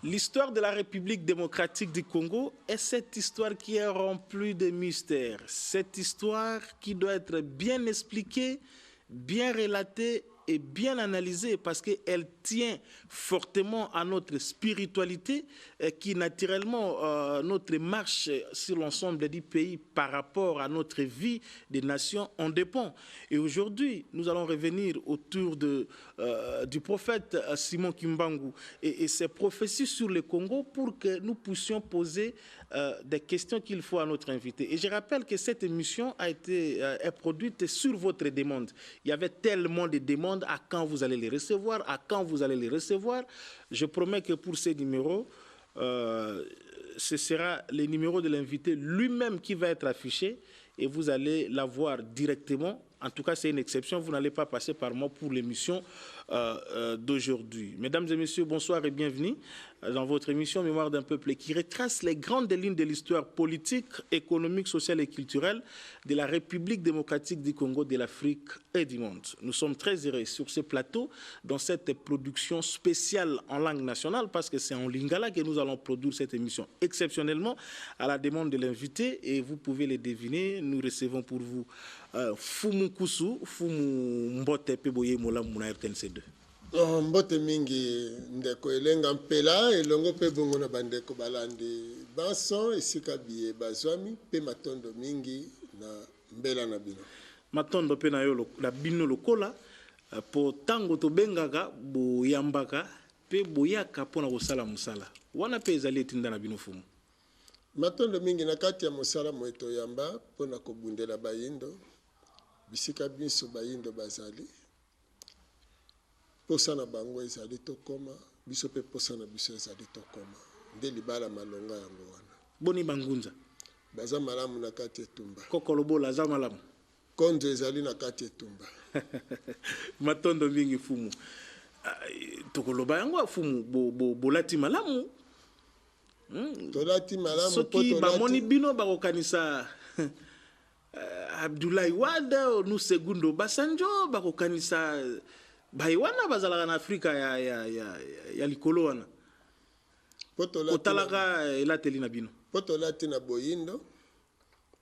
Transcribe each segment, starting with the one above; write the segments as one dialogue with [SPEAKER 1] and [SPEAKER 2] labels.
[SPEAKER 1] L'histoire de la République démocratique du Congo est cette histoire qui est remplie de mystères. Cette histoire qui doit être bien expliquée, bien relatée et bien analysée parce qu'elle tient fortement à notre spiritualité euh, qui naturellement euh, notre marche sur l'ensemble du pays par rapport à notre vie des nations en dépend. Et aujourd'hui, nous allons revenir autour de, euh, du prophète Simon Kimbangu et, et ses prophéties sur le Congo pour que nous puissions poser des questions qu'il faut à notre invité. Et je rappelle que cette émission a été est produite sur votre demande. Il y avait tellement de demandes à quand vous allez les recevoir, à quand vous allez les recevoir. Je promets que pour ces numéros, euh, ce sera le numéro de l'invité lui-même qui va être affiché et vous allez l'avoir directement. En tout cas, c'est une exception. Vous n'allez pas passer par moi pour l'émission euh, euh, d'aujourd'hui. Mesdames et messieurs, bonsoir et bienvenue dans votre émission Mémoire d'un peuple qui retrace les grandes lignes de l'histoire politique, économique, sociale et culturelle de la République démocratique du Congo, de l'Afrique et du monde. Nous sommes très heureux sur ce plateau, dans cette production spéciale en langue nationale, parce que c'est en lingala que nous allons produire cette émission exceptionnellement à la demande de l'invité, et vous pouvez le deviner, nous recevons pour vous euh, Fumu Kusu, Fumu Mbote Peboye Mola Muna RTNC2.
[SPEAKER 2] Oh, mbote mingi ndeko Elenga Mpela elongo mpe bongo na bandeko balandi banso esika biye bazwami mpe matondo mingi na mbela na bino.
[SPEAKER 1] Matondo mpe na yo na bino lokola mpo ntango tobengaka boyambaka mpe boyaka mpo na kosala mosala wana mpe ezali etinda na bino Fumu.
[SPEAKER 2] Matondo mingi na kati ya mosala moye toyamba mpo na kobundela bayindo bisika binso bayindo bazali. Posa na bango ezali tokoma, biso pe posa na biso ezali tokoma. Nde libala malonga yango wana.
[SPEAKER 1] Boni ba ngunza?
[SPEAKER 2] Baza malamu na kati etumba.
[SPEAKER 1] Koko Lobola aza malamu?
[SPEAKER 2] Konzo ezali na kati etumba.
[SPEAKER 1] Matondo mingi Fumu. Tokoloba yango Fumu, bolati malamu.
[SPEAKER 2] Tolati malamu po
[SPEAKER 1] Soki
[SPEAKER 2] tolati.
[SPEAKER 1] bamoni bino bakokanisa Abdoulaye Wade, Olusegun Obasanjo, bakokanisa baye wana bazalaka na Afrika ya, ya, ya, ya likolo wana.
[SPEAKER 2] Po tolati na
[SPEAKER 1] Kotalaka elateli na bino.
[SPEAKER 2] Po tolati na boyindo,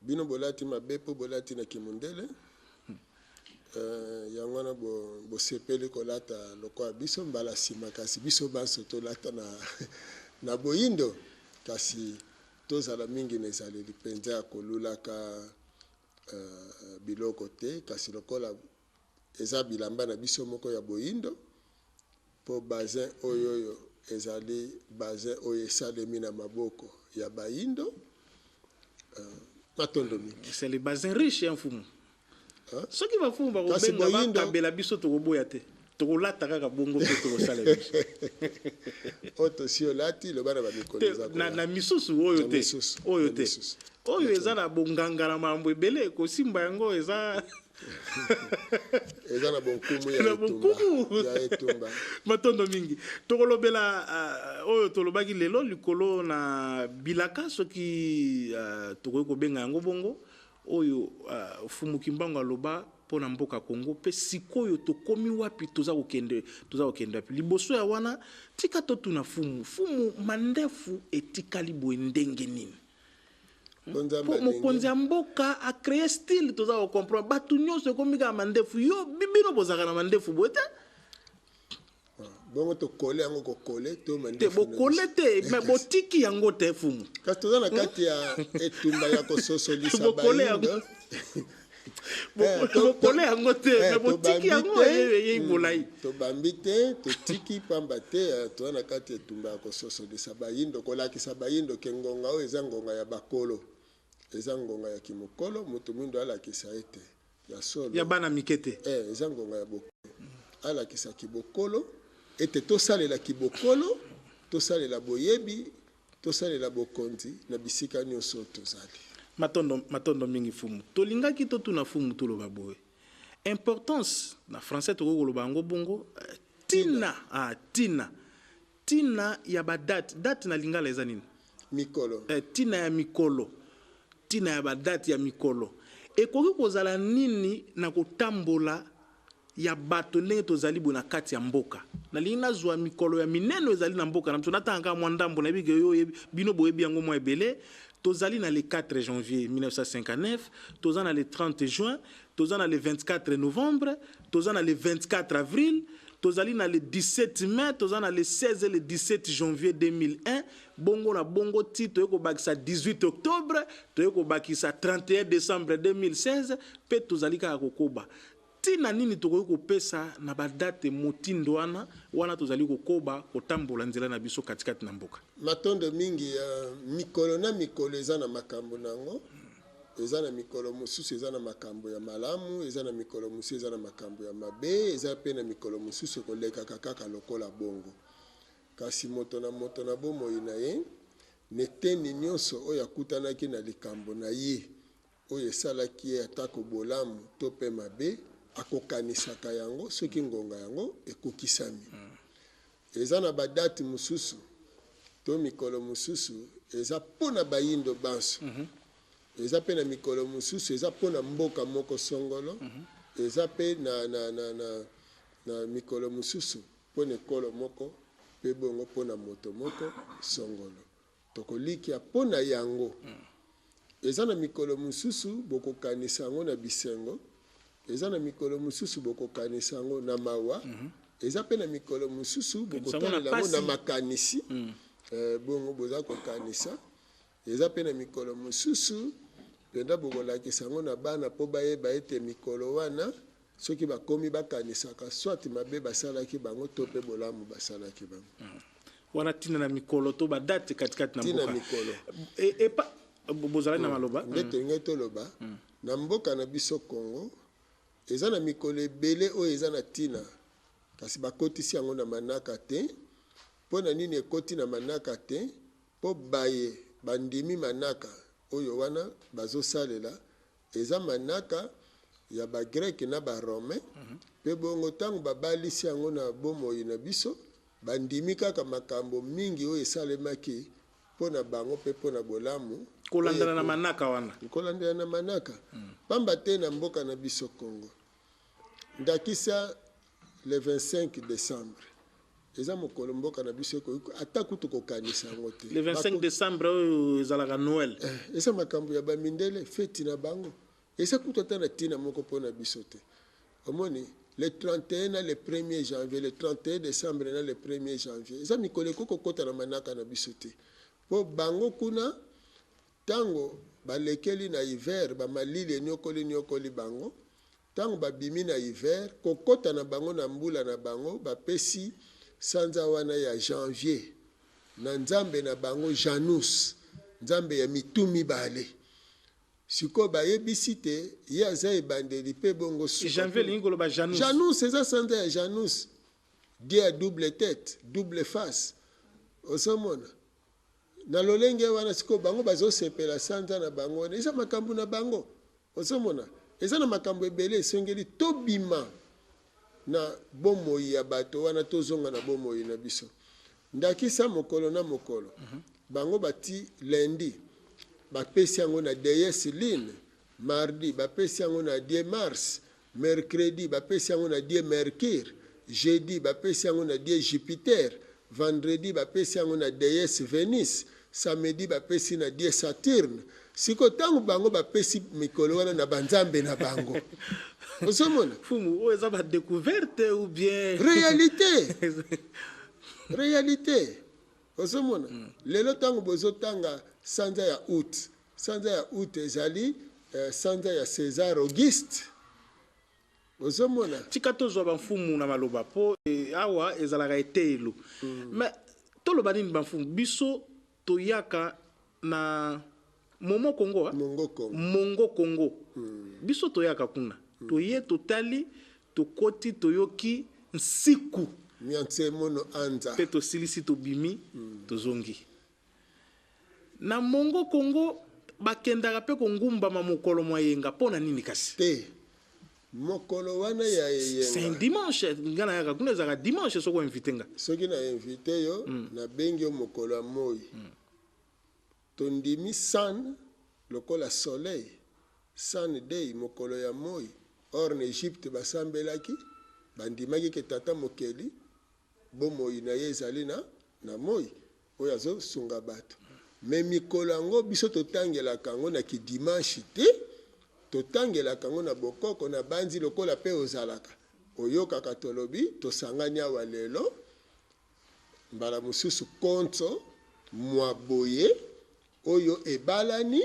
[SPEAKER 2] bino bolati mabe po bolati na kimundele. Euh, yango wana bosepeli kolata lokola biso mbala sima, kasi biso banso tolata na, na boyindo, kasi Tozala mingi na ezaleli mpenza ya kolulaka biloko te, kasi lokola eza bilamba na biso moko ya boyindo, mpo bazin oyo oyo ezali bazin oyo esalemi na maboko ya bayindo. Matondo mingi.
[SPEAKER 1] C'est le bazin riche ya mfumu.
[SPEAKER 2] Hein?
[SPEAKER 1] Soki bafumu
[SPEAKER 2] Kasi
[SPEAKER 1] bakobenga
[SPEAKER 2] boyindo
[SPEAKER 1] bakabela biso tokoboya te. Tokolata kaka bongo mpe tokosala biso.
[SPEAKER 2] Oyo tosi olati loba na bamikolo
[SPEAKER 1] Te,
[SPEAKER 2] eza
[SPEAKER 1] na,
[SPEAKER 2] koya.
[SPEAKER 1] na misusu oyo
[SPEAKER 2] Na
[SPEAKER 1] te.
[SPEAKER 2] misusu,
[SPEAKER 1] Oyo
[SPEAKER 2] na
[SPEAKER 1] te.
[SPEAKER 2] misusu.
[SPEAKER 1] Oyo eza na bonganga na mambo ebele kosimba yango eza
[SPEAKER 2] eza na bonkumu ya
[SPEAKER 1] na
[SPEAKER 2] etumba.
[SPEAKER 1] bonkumu
[SPEAKER 2] Ya etumba.
[SPEAKER 1] Matondo mingi. Tokolobela oyo tolobaki lelo likolo na bilaka soki tokoki kobenga yango bongo oyo Fumu Kimbangu aloba mpo na mboka Congo mpe sikoyo tokomi wapi, toza kokende, toza kokende wapi. Liboso ya wana tika totuna Fumu, Fumu mandefu etikali boye ndenge nini?
[SPEAKER 2] Mpo Nzambe
[SPEAKER 1] Po
[SPEAKER 2] alingi.
[SPEAKER 1] mokonzi ya mboka a créer style toza ko comprendre bato nyonso ekomi kaka mandefu yo bino bozalaka na mandefu boye te?
[SPEAKER 2] Bongo tokole yango kokole to
[SPEAKER 1] Te
[SPEAKER 2] mandefu na
[SPEAKER 1] bokole
[SPEAKER 2] biso.
[SPEAKER 1] te mais botiki yango te Fumu.
[SPEAKER 2] Kasi toza na kati ya etumba ya kososolisa
[SPEAKER 1] Bokole
[SPEAKER 2] bayindo.
[SPEAKER 1] yango. Bokole yango te mais botiki yango eyei molai.
[SPEAKER 2] Tobambi te, totiki pamba te, toza na kati ya etumba ya kososolisa bayindo, kolakisa bayindo ke ngonga oyo eza ngonga ya bakolo, eza ngonga ya kimokolo, moto mwindo alakisa ete ya solo
[SPEAKER 1] ya bana mike te.
[SPEAKER 2] Eza ngonga ya bokolo, alakisa kibokolo ete tosalela kibokolo, tosalela boyebi, tosalela bokonzi na bisika nyonso tozali.
[SPEAKER 1] Matondo, matondo mingi fumu. Tolingaki totuna fumu toloba boye. Importance na français tokoki koloba yango bongo eh, tina, ah, tina. Tina ya ba date, date na lingala eza nini?
[SPEAKER 2] Mikolo.
[SPEAKER 1] Eh, tina ya mikolo. Tina ya ba date ya mikolo. Ekoki kozala nini na kotambola ya bato ndenge tozali boye na kati ya mboka? Nalingi nazwa mikolo ya minene oyo ezali na mboka na biso, natanga kaka mwa ndambo, nayebi ke yo oyebi, bino boyebi yango mwa ebele. Tozali na le 4 janvier 1959, toza na le 30 juin, toza na le 24 novembre, toza na le 24 avril, tozali na le 17 mai, toza na le 16 et le 17 janvier 2001, bongo na bongo ti toye kobakisa 18 octobre, toye kobakisa 31 décembre 2016, mpe tozali kaka kokoba. Ntina nini tokoki kopesa na ba date motindo wana, wana tozali kokoba kotambola nzela na biso katikati na mboka?
[SPEAKER 2] Matondo mingi. Mikolo na mikolo eza na makambo na yango. Eza na mikolo mosusu eza na makambo ya malamu, eza na mikolo mosusu eza na makambo ya mabe, eza pe na mikolo mosusu ekolekaka kaka lokola bongo. Kasi moto na moto na bomoi na ye, na eteni nyonso oyo akutanaki na likambo na ye oyo esalaki ye atako bolamu to pe mabe, akokanisaka yango soki ngonga yango ekokisami. Eza na ba date mosusu to mikolo mosusu eza po na bayindo banso. Eza pe na mikolo mosusu eza po na mboka moko songolo. Eza pe na, na, na, na, na mikolo mosusu po na ekolo moko pe bongo po na moto moko songolo. Tokolikia po na yango. Eza na mikolo mosusu bokokanisa yango na bisengo, eza na mikolo mosusu bokokanisa yango na mawa, eza pe na mikolo mosusu bokotalela yango na makanisi, bongo boza kokanisa, eza pe na mikolo mosusu mpenza bokolakisa yango na bana po bayeba ete mikolo wana soki bakomi bakanisaka soit mabe basalaki bango to pe bolamu basalaki bango.
[SPEAKER 1] Wana tina na mikolo to ba date katikati na
[SPEAKER 2] mboka.
[SPEAKER 1] Tina
[SPEAKER 2] mikolo.
[SPEAKER 1] E, epa bozalaki na maloba.
[SPEAKER 2] Nde tolingai toloba na mboka na biso Congo eza na mikolo ebele oyo eza na tina kasi bakotisi yango na manaka te. Mpo na nini ekoti na manaka te? Mpo baye bandimi manaka oyo wana bazosalela Eza manaka ya ba Grecs na ba Romains, pe bongo tango babalisi yango na bomoi na biso, bandimi kaka makambo mingi oyo esalemaki po na bango pe po na bolamu oyo
[SPEAKER 1] Kolandana na manaka wana.
[SPEAKER 2] Kolandela na manaka. Pamba te na mboka na biso Congo, ndakisa le 25 decembre, eza mokolo mboka na biso ekoki ata kutu kokanisa yango te.
[SPEAKER 1] Le 25 decembre oyo ezalaka Noël.
[SPEAKER 2] Eh, eza makambo ya ba mindele, feti na bango. Eza kutu ata na tina moko po na biso te. Omoni, le 31 na le 1er janvier, le 31 decembre na le 1er janvier, eza mikolo ekoki kokota na manaka na biso te. Po bango kuna, tango balekeli na hiver, ba malili eniokoli niokoli bango, Tango babimi na hiver, kokota na bango na mbula na bango, bapesi sanza wana ya janvier na nzambe na bango Janus, nzambe ya mitu mibale. Sikoyo bayebisi te ye aza ebandeli pe bongo suka.
[SPEAKER 1] Janvier elingi koloba Janus.
[SPEAKER 2] Janus eza sanza ya Janus, dieu ya double tete, double face. Ozomona? Na lolenge wana sikoyo bango bazosepela sanza na bango wana eza makambo na bango. Ozomona? Eza na makambo ebele esengeli tobima na bomoi ya bato wana tozonga na bomoi na biso. Ndakisa mokolo na mokolo bango bati lundi bapesi yango na déesse Lune, mardi bapesi yango na dieu Mars, mercredi bapesi yango na dieu Mercure, jeudi bapesi yango na dieu Jupiter, vendredi bapesi yango na déesse Venus, samedi bapesi na dieu Saturne. Sikoyo tango bango bapesi mikolo wana na banzambe na bango, ozomona
[SPEAKER 1] Fumu, oyo eza ba découverte ou bien
[SPEAKER 2] réalité? Réalité. Ozomona lelo tango bozotanga sanza ya août, sanza ya août ezali sanza ya Cesar Auguste. Ozomona?
[SPEAKER 1] Tika tozwa ba mfumu na maloba po awa ezalaka eteyelo. Mais toloba nini ba mfumu? Biso toyaka na Momo Congo, hein?
[SPEAKER 2] Mongo Congo.
[SPEAKER 1] Mongo Congo. Biso toyaka kuna. Toye totali, tokoti, toyoki nsiku.
[SPEAKER 2] Mianse mono anza.
[SPEAKER 1] Pe tosilisi tobimi, tozongi. Na Mongo Congo, Bakendaka mpe kongumbama mokolo mwa eyenga mpo na nini kasi?
[SPEAKER 2] Te, mokolo wana ya eyenga.
[SPEAKER 1] C'est un dimanche, nga nayaka kuna ezalaka dimanche soki o invite nga.
[SPEAKER 2] Soki na invite yo, nabengi yo mokolo ya moi. Tondimi sun lokola soleil, sun day, mokolo ya moi. Or na Egypte basambelaki, bandimaki ke tata mokeli bomoi na ye ezali na na moi oyo azo sunga bato. Mais mikolo yango biso totangelaka yango na ki dimanche te, totangelaka yango na bokoko na banzi lokola pe ozalaka oyokaka tolobi tosangani awa lelo mbala mosusu konso mua boye oyo ebalani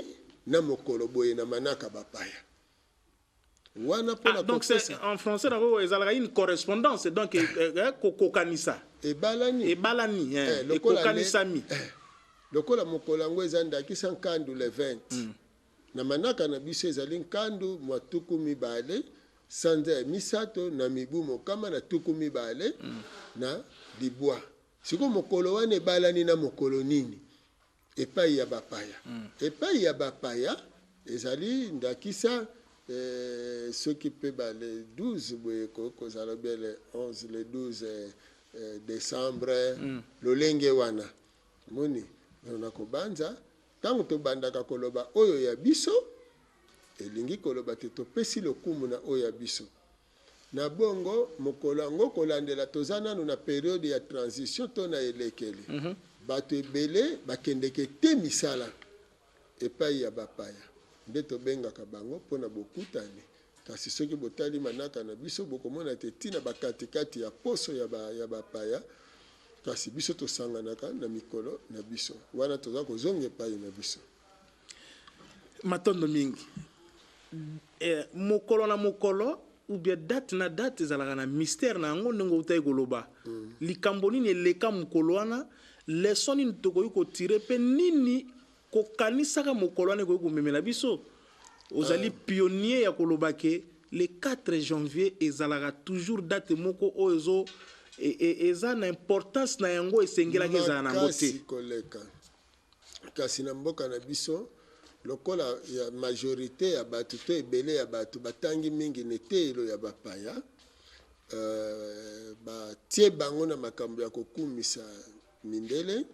[SPEAKER 2] na mokolo boye na manaka bapaya. Wana mpo na
[SPEAKER 1] Ah, donc c'est
[SPEAKER 2] kopesa.
[SPEAKER 1] en français nako ezalaka une correspondance donc eh, eh, kokokanisa.
[SPEAKER 2] Ebalani.
[SPEAKER 1] Ebalani, eh,
[SPEAKER 2] Eh, lokola le-
[SPEAKER 1] ekokanisami.
[SPEAKER 2] eh, lokola mokolo yango eza ndakisa nkandu le 20. Na manaka na biso ezali nkandu mwa 20 sanza ya misato na mibu 129. Sikoyo mokolo wana ebalani na mokolo nini? Epai ya bapaya. Epai ya bapaya ezali ndakisa eh, soki mpe ba le 12 boye ekoki kozala bien le 11 le 12 eh, eh, décembre lolenge wana moni na kobanza ntango tobandaka koloba oyo ya biso elingi koloba te topesi lokumu na oyo ya biso. Na bongo, mokolo yango kolandela toza nanu na periode ya transition to na elekeli. Bato ebele bakendeke te misala epayi ya bapaya nde tobengaka bango mpo na bokutani. Kasi soki botali manaka na biso bokomona te ti na bakatikati ya poso ya ba ya bapaya, kasi biso tosanganaka na mikolo na biso. Wana toza kozonga epayi na biso.
[SPEAKER 1] Matondo mingi. Eh, mokolo na mokolo ou bien date na date ezalaka na mystère na yango ndenge outaki koloba. Likambo nini eleka mokolo wana, leçon nini tokoki kotire mpe nini kokanisaka mokolo wana ekoki komemela biso. Ozali pionnier ya koloba ke le 4 janvier ezalaka toujours date moko oyo ezo e, e, eza na importance na yango esengelaki ezala na yango te.
[SPEAKER 2] Makasi koleka. Kasi na mboka na biso, lokola ya majorite ya bato to ebele ya bato batangi mingi na eteyelo ya bapaya, batie bango na makambo ya kokumisa mindele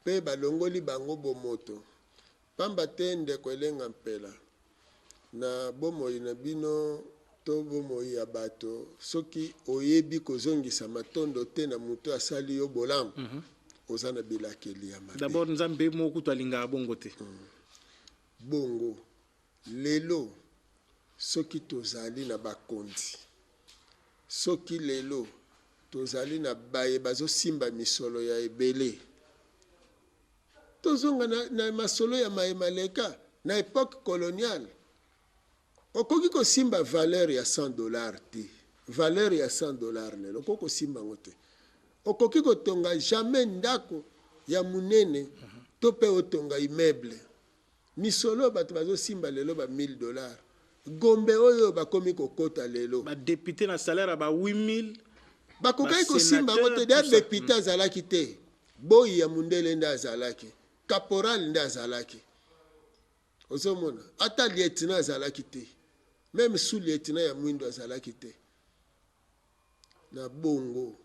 [SPEAKER 2] mpe balongoli bango bomoto. Pamba te ndeko Elenga Mpela, na bomoi na bino to bomoi ya bato, soki oyebi kozongisa matondo te na moto asali yo bolamu, oza na bilakeli ya mabe.
[SPEAKER 1] D'abord Nzambe moko kutu alingaka bongo te.
[SPEAKER 2] Bongo lelo soki tozali na bakonzi, soki lelo tozali na baye bazosimba misolo ya ebele, tozonga na, na masolo ya maye maleka na epoque coloniale. Okoki kosimba valeur ya 100 $ te. Valeur ya 100 $ lelo okoki kosimba yango te. Okoki kotonga jamais ndako ya monene to mpe otonga immeuble. Misolo bato bazosimba lelo ba 1000 $, Gombe oyo bakomi kokota lelo,
[SPEAKER 1] badéputé na salaire ya ba 8000,
[SPEAKER 2] bakokaki kosimba yango te. Da député azalaki te, boyi ya mundele nde azalaki, caporal nde azalaki. Ozomona, ata lieutenant azalaki te, même sous lieutenant ya mwindo azalaki te. Na bongo,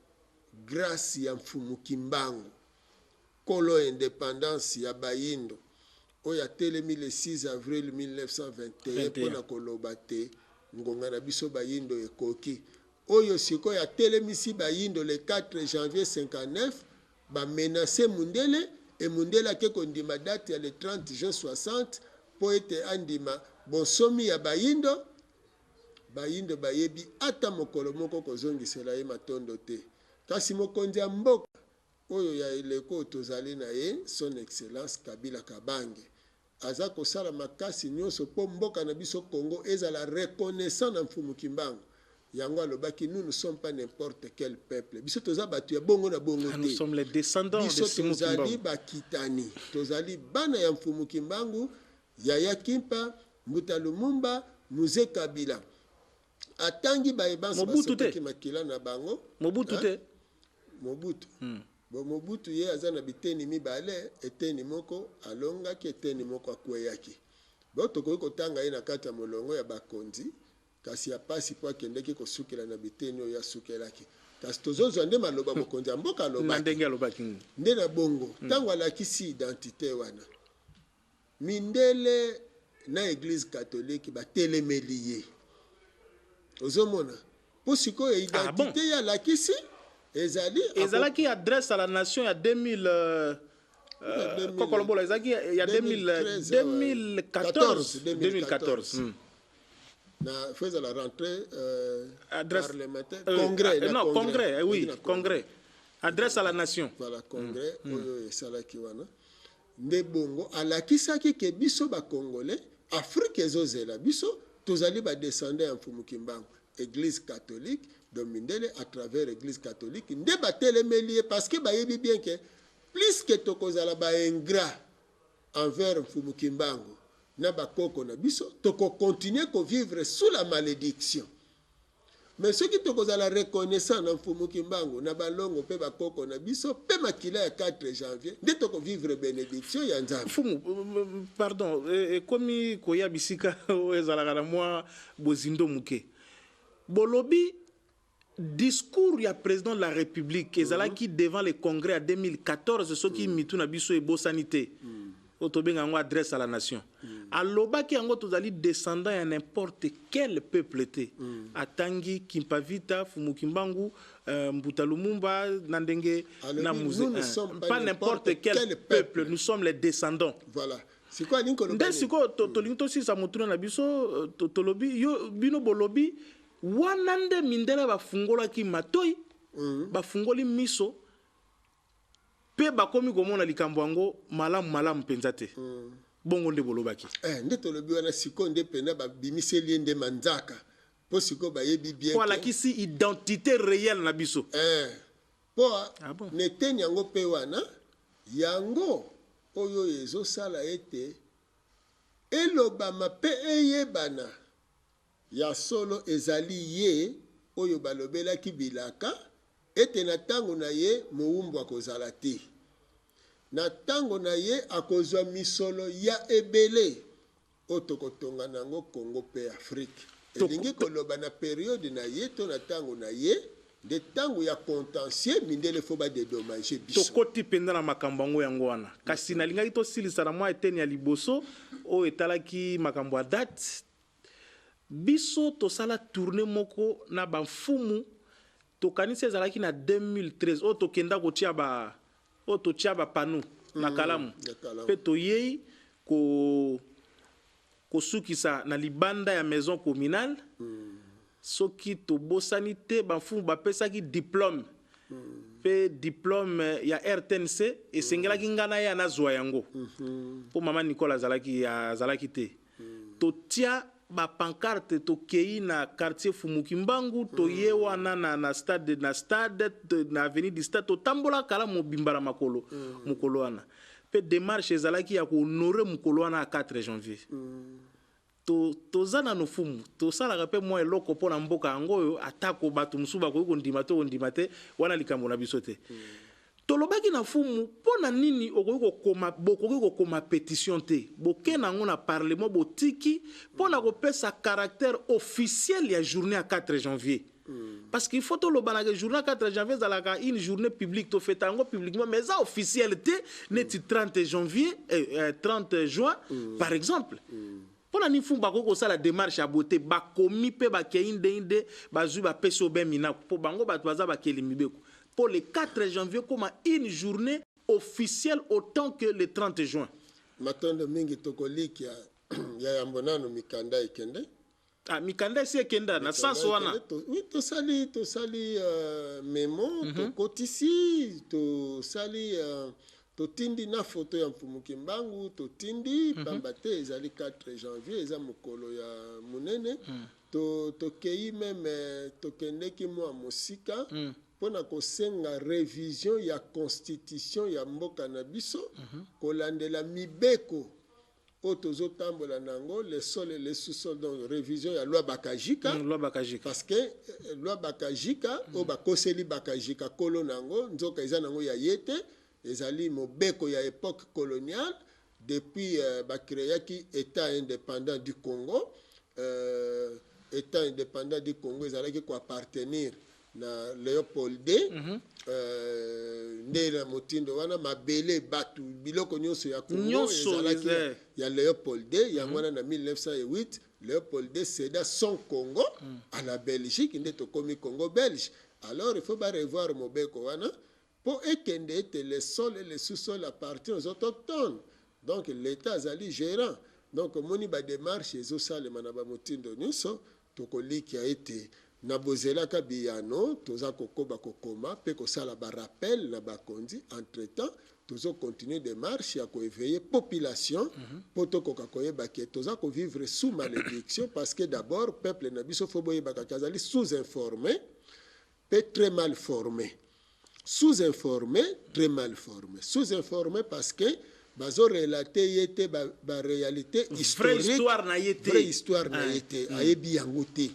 [SPEAKER 2] grâce ya Mfumu Kimbangu, kolo indépendance ya bayindo, oyo atelemi le 6 avril 1921 mpona koloba te ngonga na biso bayindo ekoki, oyo sikoyo atelemisi bayindo le 4 janvier 59, bamenace mundele e mundele ake kondima date ya le 30 juin 60 mpo ete andima bonsomi ya bayindo. Bayindo bayebi ata mokolo moko kozongisela ye matondo te. Kasi mokonzi ya mboka oyo ya eleko oyo tozali na ye, Son Excellence Kabila Kabange, aza kosala makasi nyonso mpo mboka na biso Congo ezala reconnaissant na Mfumu Kimbangu. Yango alobaki: "Nous ne sommes pas n'importe quel peuple." Biso toza bato ya bongo na bongo
[SPEAKER 1] Ah, nous
[SPEAKER 2] te.
[SPEAKER 1] sommes les descendants de
[SPEAKER 2] Biso
[SPEAKER 1] Simon
[SPEAKER 2] tozali
[SPEAKER 1] Kimbangu.
[SPEAKER 2] bakitani, tozali bana ya Mfumu Kimbangu, Yaya Kimpa, Mbuta Lumumba, Mzee Kabila. Atangi bayebanso
[SPEAKER 1] Mobutu te.
[SPEAKER 2] basopaki makila na bango.
[SPEAKER 1] Mobutu
[SPEAKER 2] Hein?
[SPEAKER 1] te.
[SPEAKER 2] Mobutu, bon, Mobutu ye aza na biteni mibale: eteni moko alongaki, eteni moko akweyaki. Bon, tokoki kotanga ye na kati ya molongo ya bakonzi, kasi ya pasi mpo akendeki kosukela na biteni oyo asukelaki. Kasi tozozwa nde maloba mokonzi ya mboka
[SPEAKER 1] Na
[SPEAKER 2] alobaki.
[SPEAKER 1] ndenge alobaki.
[SPEAKER 2] Nde na bongo, ntango alakisi identité wana, mindele na Église catholique batelemeli ye. Ozomona, mpo sikoyo
[SPEAKER 1] Ah, bon?
[SPEAKER 2] identité ye alakisi ezali
[SPEAKER 1] Ezalaki adresse à la nation ya 2000, Kokolobola ezalaki ya
[SPEAKER 2] 2013,
[SPEAKER 1] 2014.
[SPEAKER 2] 2014.
[SPEAKER 1] 2014.
[SPEAKER 2] Na faut ezala rentrée
[SPEAKER 1] Adresse
[SPEAKER 2] parlementaire, congrès, na
[SPEAKER 1] non, congrès, oui,
[SPEAKER 2] Ezali na
[SPEAKER 1] congrès, adresse à la nation.
[SPEAKER 2] Voilà, congrès oyo esalaki wana nde bongo alakisaki ke biso Bacongolais, Afrique ezozela biso, tozali badescendant ya Mfumu Kimbangu. Église catholique, donc mindele à travers Église catholique nde batelemeli ye, parce que bayebi bien ke plus ke tokozala baingrat envers Mfumu Kimbangu na bakoko na biso, tokocontinue kovivre sous la malédiction. Mais soki tokozala reconnaissant na Mfumu Kimbangu, na balongo mpe bakoko na biso mpe makila ya 4 janvier, nde tokovivre bénédiction ya Nzambe.
[SPEAKER 1] Mfumu, pardon, ekomi koya bisika oyo ezalaka na mwa bozindo moke. Bolobi discours ya président de la République ezalaki devant le congrès ya 2014, soki mitu na biso ebosani te, oyo tobenga yango adresse à la nation. Alobaki yango, tozali descendant ya n'importe quel peuple te. Atangi Kimpavita, Fumu Kimbangu, Mbuta Lumumba na ndenge
[SPEAKER 2] Alobi,
[SPEAKER 1] na
[SPEAKER 2] nous
[SPEAKER 1] musée.
[SPEAKER 2] ne sommes pas
[SPEAKER 1] Pas n'importe quel
[SPEAKER 2] quel
[SPEAKER 1] peuple,
[SPEAKER 2] peuple.
[SPEAKER 1] Nous sommes les descendants.
[SPEAKER 2] Voilà, sikoyo alingi koloba
[SPEAKER 1] Nde
[SPEAKER 2] nini?
[SPEAKER 1] sikoyo tolingi tosisa motuna na biso, tolobi yo, bino bolobi wana nde mindele bafungolaki matoi, bafungoli miso mpe bakomi komona likambo yango malamu malamu mpenza te. Bongo nde bolobaki.
[SPEAKER 2] Eh, nde tolobi wana sikoyo nde mpena babimiseli ye nde manzaka, mpo sikoyo bayebi bien
[SPEAKER 1] mpo
[SPEAKER 2] ke
[SPEAKER 1] alakisi identité réelle na biso.
[SPEAKER 2] Eh, mpo
[SPEAKER 1] Ah bon?
[SPEAKER 2] na eteni yango mpe wana yango oyo ezosala ete elobama mpe eyebana ya solo, ezali ye oyo balobelaki bilaka ete na ntango na ye mowumbu akozala te, na ntango na ye akozwa misolo ya ebele oyo tokotonga na yango Congo mpe Afrique. Elingi koloba na période na ye to na ntango na ye nde ntango ya contentieux, mindele faut badédommage biso.
[SPEAKER 1] Tokoti mpenza na makambo yango yango wana, kasi nalingaki tosilisa na mwa eteni ya liboso oyo etalaki makambo ya date. Biso tosala tournée moko na bamfumu, tokanisi ezalaki na 2013, oyo tokenda kotia ba oyo totia bapanneau na Kalamu.
[SPEAKER 2] Na Kalamu.
[SPEAKER 1] Mpe toyei kosukisa na libanda ya maison communale. Soki tobosani te, bamfumu bapesaki diplôme, mpe diplôme ya RTNC esengelaki ngai na ye nazwa yango, mpo mama Nicole azalaki te. Totia bapancarte, tokei na quartier Fumuki Mbangu, toye wana na stade, na avenue du stade, totambola kala mobimba na makolo mokolo wana. Mpe démarche ezalaki ya kohonorer mokolo wana ya 4 janvier. Toza nano fumu, tosalaka mpe mwa eloko mpo na mboka yango oyo, atako bato mosusu bakoki kondima te, kondima te wana likambo na biso te. Tolobaki na fumu, mpo na nini okoki kokoma, bokoki kokoma pétition te, boke na yango na parlement, botiki mpo na kopesa caractère officiel ya journée ya 4 janvier? Parce qu'il faut tolobanaka, journée ya 4 janvier ezalaka une journée publique, tofeta yango publiquement, mais eza officiel te neti 30 janvier, 30 juin par exemple. Mpo na nini fumu bakoki kosala démarche ya bote, bakomi mpe bakei ndenge nde bazwi, bapesi obe minako, mpo bango bato baza bakeli mibeko, mpo le 4 janvier koma une journée officielle autant que le 30 juin?
[SPEAKER 2] Matondo mingi. Tokolikia ya yambo nano mikanda ekende.
[SPEAKER 1] Ah, mikanda esi ekenda na sens wana?
[SPEAKER 2] Oui, tosali memo, tokotisi, tosali, totindi na foto ya Mfumu Kimbangu, totindi, pamba te ezali 4 janvier, eza mokolo ya monene. Tokei même, tokendeki mwa mosika mpona kosenga révision ya constitution ya mboka na biso, kolandela mibeko oyo tozotambola nango, le sol et le sous-sol, donc révision ya loi Bakajika.
[SPEAKER 1] Loi Bakajika.
[SPEAKER 2] Parce que loi Bakajika oyo bakoseli Bakajika kolo nango, nzoka eza nango ya ye te, ezali mobeko ya époque coloniale. Depuis bacréaki État indépendant du Congo, État indépendant du Congo ezalaki koappartenir na Léopold II. Nde na motindo wana mabele, bato, biloko nyonso ya Congo
[SPEAKER 1] Nyonso
[SPEAKER 2] ezalaki ya Léopold II. Yango wana na 1908 Léopold II céda son Congo à la Belgique, nde tokomi Congo belge. Alors il faut barevoir mobeko wana mpo ekende ete le sol et le sous-sol appartient aux autochtones, donc l'État azali gérant. Donc omoni badémarche ezosalema na bamotindo nyonso. Tokolikia ete na bozelaka biyano, toza kokoba kokoma mpe kosala barappel na bakonzi. Entre temps tozocontinue démarche ya koéveiller population mpo tokoka koyeba ke toza kovivre sous malédiction, parce que d'abord peuple na biso, faut boyebaka ke azali sous informé mpe très mal formé. Sous-informé, très mal formé. Sous-informé parce que bazorelate ye te baréalité
[SPEAKER 1] Vraie
[SPEAKER 2] historique.
[SPEAKER 1] Histoire na ye te.
[SPEAKER 2] Vraie histoire na ye te, ayebi yango te.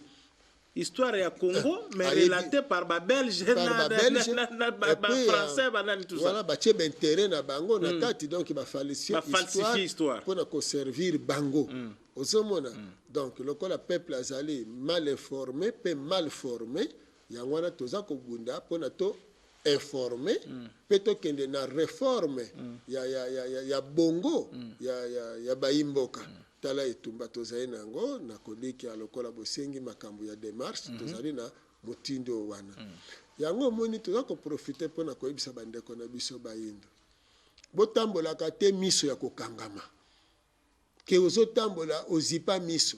[SPEAKER 1] Histoire ya Congo, mais relaté par babelge,
[SPEAKER 2] par babelge.
[SPEAKER 1] na
[SPEAKER 2] Et puis,
[SPEAKER 1] bafrançais, banani, tout ça.
[SPEAKER 2] Voilà, batie baintérêt na bango na kati, donc bafalsifie.
[SPEAKER 1] Bafalsifie histoire.
[SPEAKER 2] Mpona koservir bango, ozomona. Donc lokola peuple azali mal informé mpe mal formé, yango wana toza kobunda mpona to informé mpe tokende na réforme ya bongo ya bayimboka. Tala etumba tozali na yango na kolikia lokola bosengi makambo ya démarche, tozali na motindo wana. Yango omoni toza koprofite mpona koyebisa bandeko na biso bayindo: botambolaka te miso ya kokangama, ke ozotambola ozipa miso.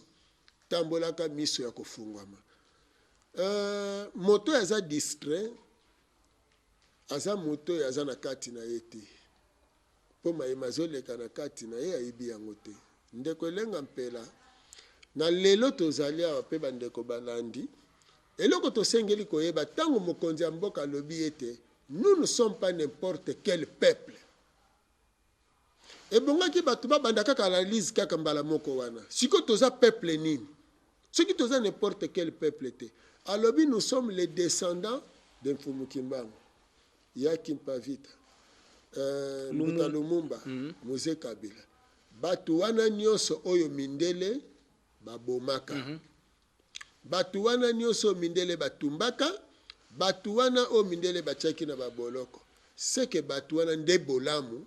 [SPEAKER 2] Tambolaka miso ya kofungwama. Moto oyo aza distrait aza moto oyo aza na kati na ye te, mpo mayema azoleka na kati na ye, ayebi yango te. Ndeko Elenga Mpela, na lelo tozali awa mpe bandeko balandi, eloko tosengeli koyeba, ntango mokonzi ya mboka alobi ete nous ne sommes pas n'importe quel peuple, ebongaki bato babanda kaka analyse kaka mbala moko wana. Sikoyo toza peuple nini soki toza n'importe quel peuple te? Alobi nous sommes les descendants de Mfumu Kimbangu, ya Kimpavita, Mbuta Lumumba, Mzee Kabila, bato wana nyonso oyo mindele babomaka, bato wana nyonso oyo mindele batumbaka, bato wana oyo mindele batiaki na baboloko. Seke bato wana nde bolamu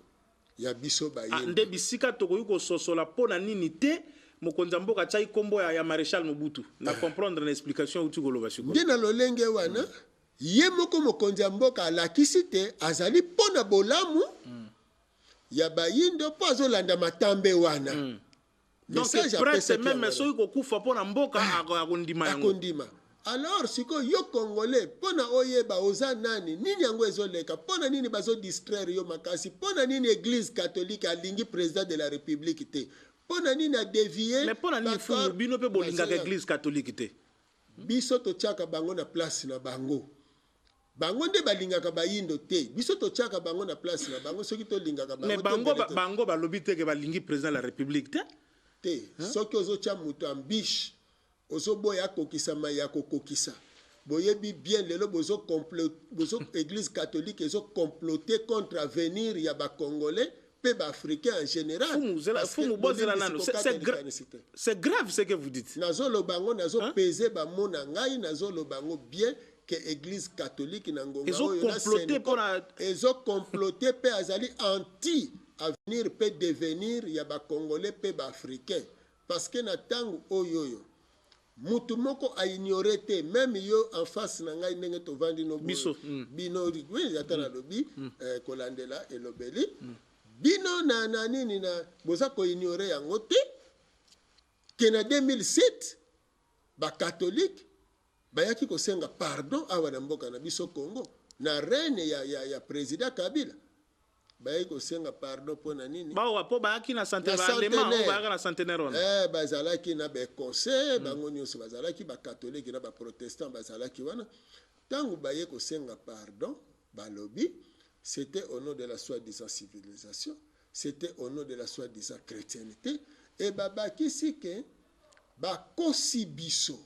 [SPEAKER 2] ya biso bayimba.
[SPEAKER 1] Nde bisika tokoki kososola mpo na nini te mokonzi ya mboka atiaki nkombo ya maréchal Mobutu. Na comprendre na explication euti koloba sikoyo.
[SPEAKER 2] Nde na lolenge wana ye moko mokonzi ya mboka alakisi te azali mpo na bolamu ya bayindo, mpo azolanda matambe wana.
[SPEAKER 1] Donc
[SPEAKER 2] Message
[SPEAKER 1] prête
[SPEAKER 2] apesaki
[SPEAKER 1] même
[SPEAKER 2] yango wana.
[SPEAKER 1] Soki kokufa mpo na mboka, akondima yango.
[SPEAKER 2] Akondima. Alors sikoyo yo Congolais, mpo na oyeba oza nani, nini yango ezoleka, mpo na nini bazodistraire yo makasi, mpo na nini Église catholique alingi président de la République te, mpo na nini adévier.
[SPEAKER 1] Mais mpo na nini, fumu, bino mpe bolingaka Église catholique te?
[SPEAKER 2] Biso totiaka bango na place na bango. Bango nde balingaka bayindo te. Biso totiaka bango na place na bango. Soki tolingaka
[SPEAKER 1] Mais
[SPEAKER 2] bango
[SPEAKER 1] bango
[SPEAKER 2] te,
[SPEAKER 1] bango balobi te ke balingi président de la République te.
[SPEAKER 2] Te, soki ozotia moto embûche, ozoboya akokisama ya kokokisa. Boyebi bien lelo bozo Église catholique ezocomplote contre avenir ya bacongolais mpe baafricain en général.
[SPEAKER 1] Fumu,
[SPEAKER 2] Parce que
[SPEAKER 1] Fumu, bozela
[SPEAKER 2] bolimbisi
[SPEAKER 1] nano.
[SPEAKER 2] kokata likanisi te.
[SPEAKER 1] C'est grave ce que vous dites.
[SPEAKER 2] Nazoloba yango, nazopese bamo na ngai, nazoloba yango bien ke Église catholique na ngonga oyo na
[SPEAKER 1] Ezocomplote
[SPEAKER 2] CENCO, ezocomplote mpe azali anti avenir mpe devenir ya bacongolais mpe baafricain, parce que na ntango oyo mutu moko aignore te, même yo en face na ngai ndenge tovandi no boye,
[SPEAKER 1] Biso,
[SPEAKER 2] bino, oui, ata nalobi kolandela elobeli bino na nini na boza koignore yango te ke na 2007 bacatholique bayaki kosenga pardon awa na mboka na biso Congo na règne ya président Kabila. Bayaki kosenga pardon mpo na nini?
[SPEAKER 1] Bawa mpo bayaki na
[SPEAKER 2] Na
[SPEAKER 1] centenaire, balema oyo
[SPEAKER 2] centenaire.
[SPEAKER 1] bayaka na centenaire wana.
[SPEAKER 2] Bazalaki na baécossais, bango nyonso bazalaki bacatholique na baprotestant bazalaki wana. Ntango baye kosenga pardon, balobi c'était au nom de la soi-disant civilisation, c'était au nom de la soi-disant chrétienté, e babakisi ke bakosi biso,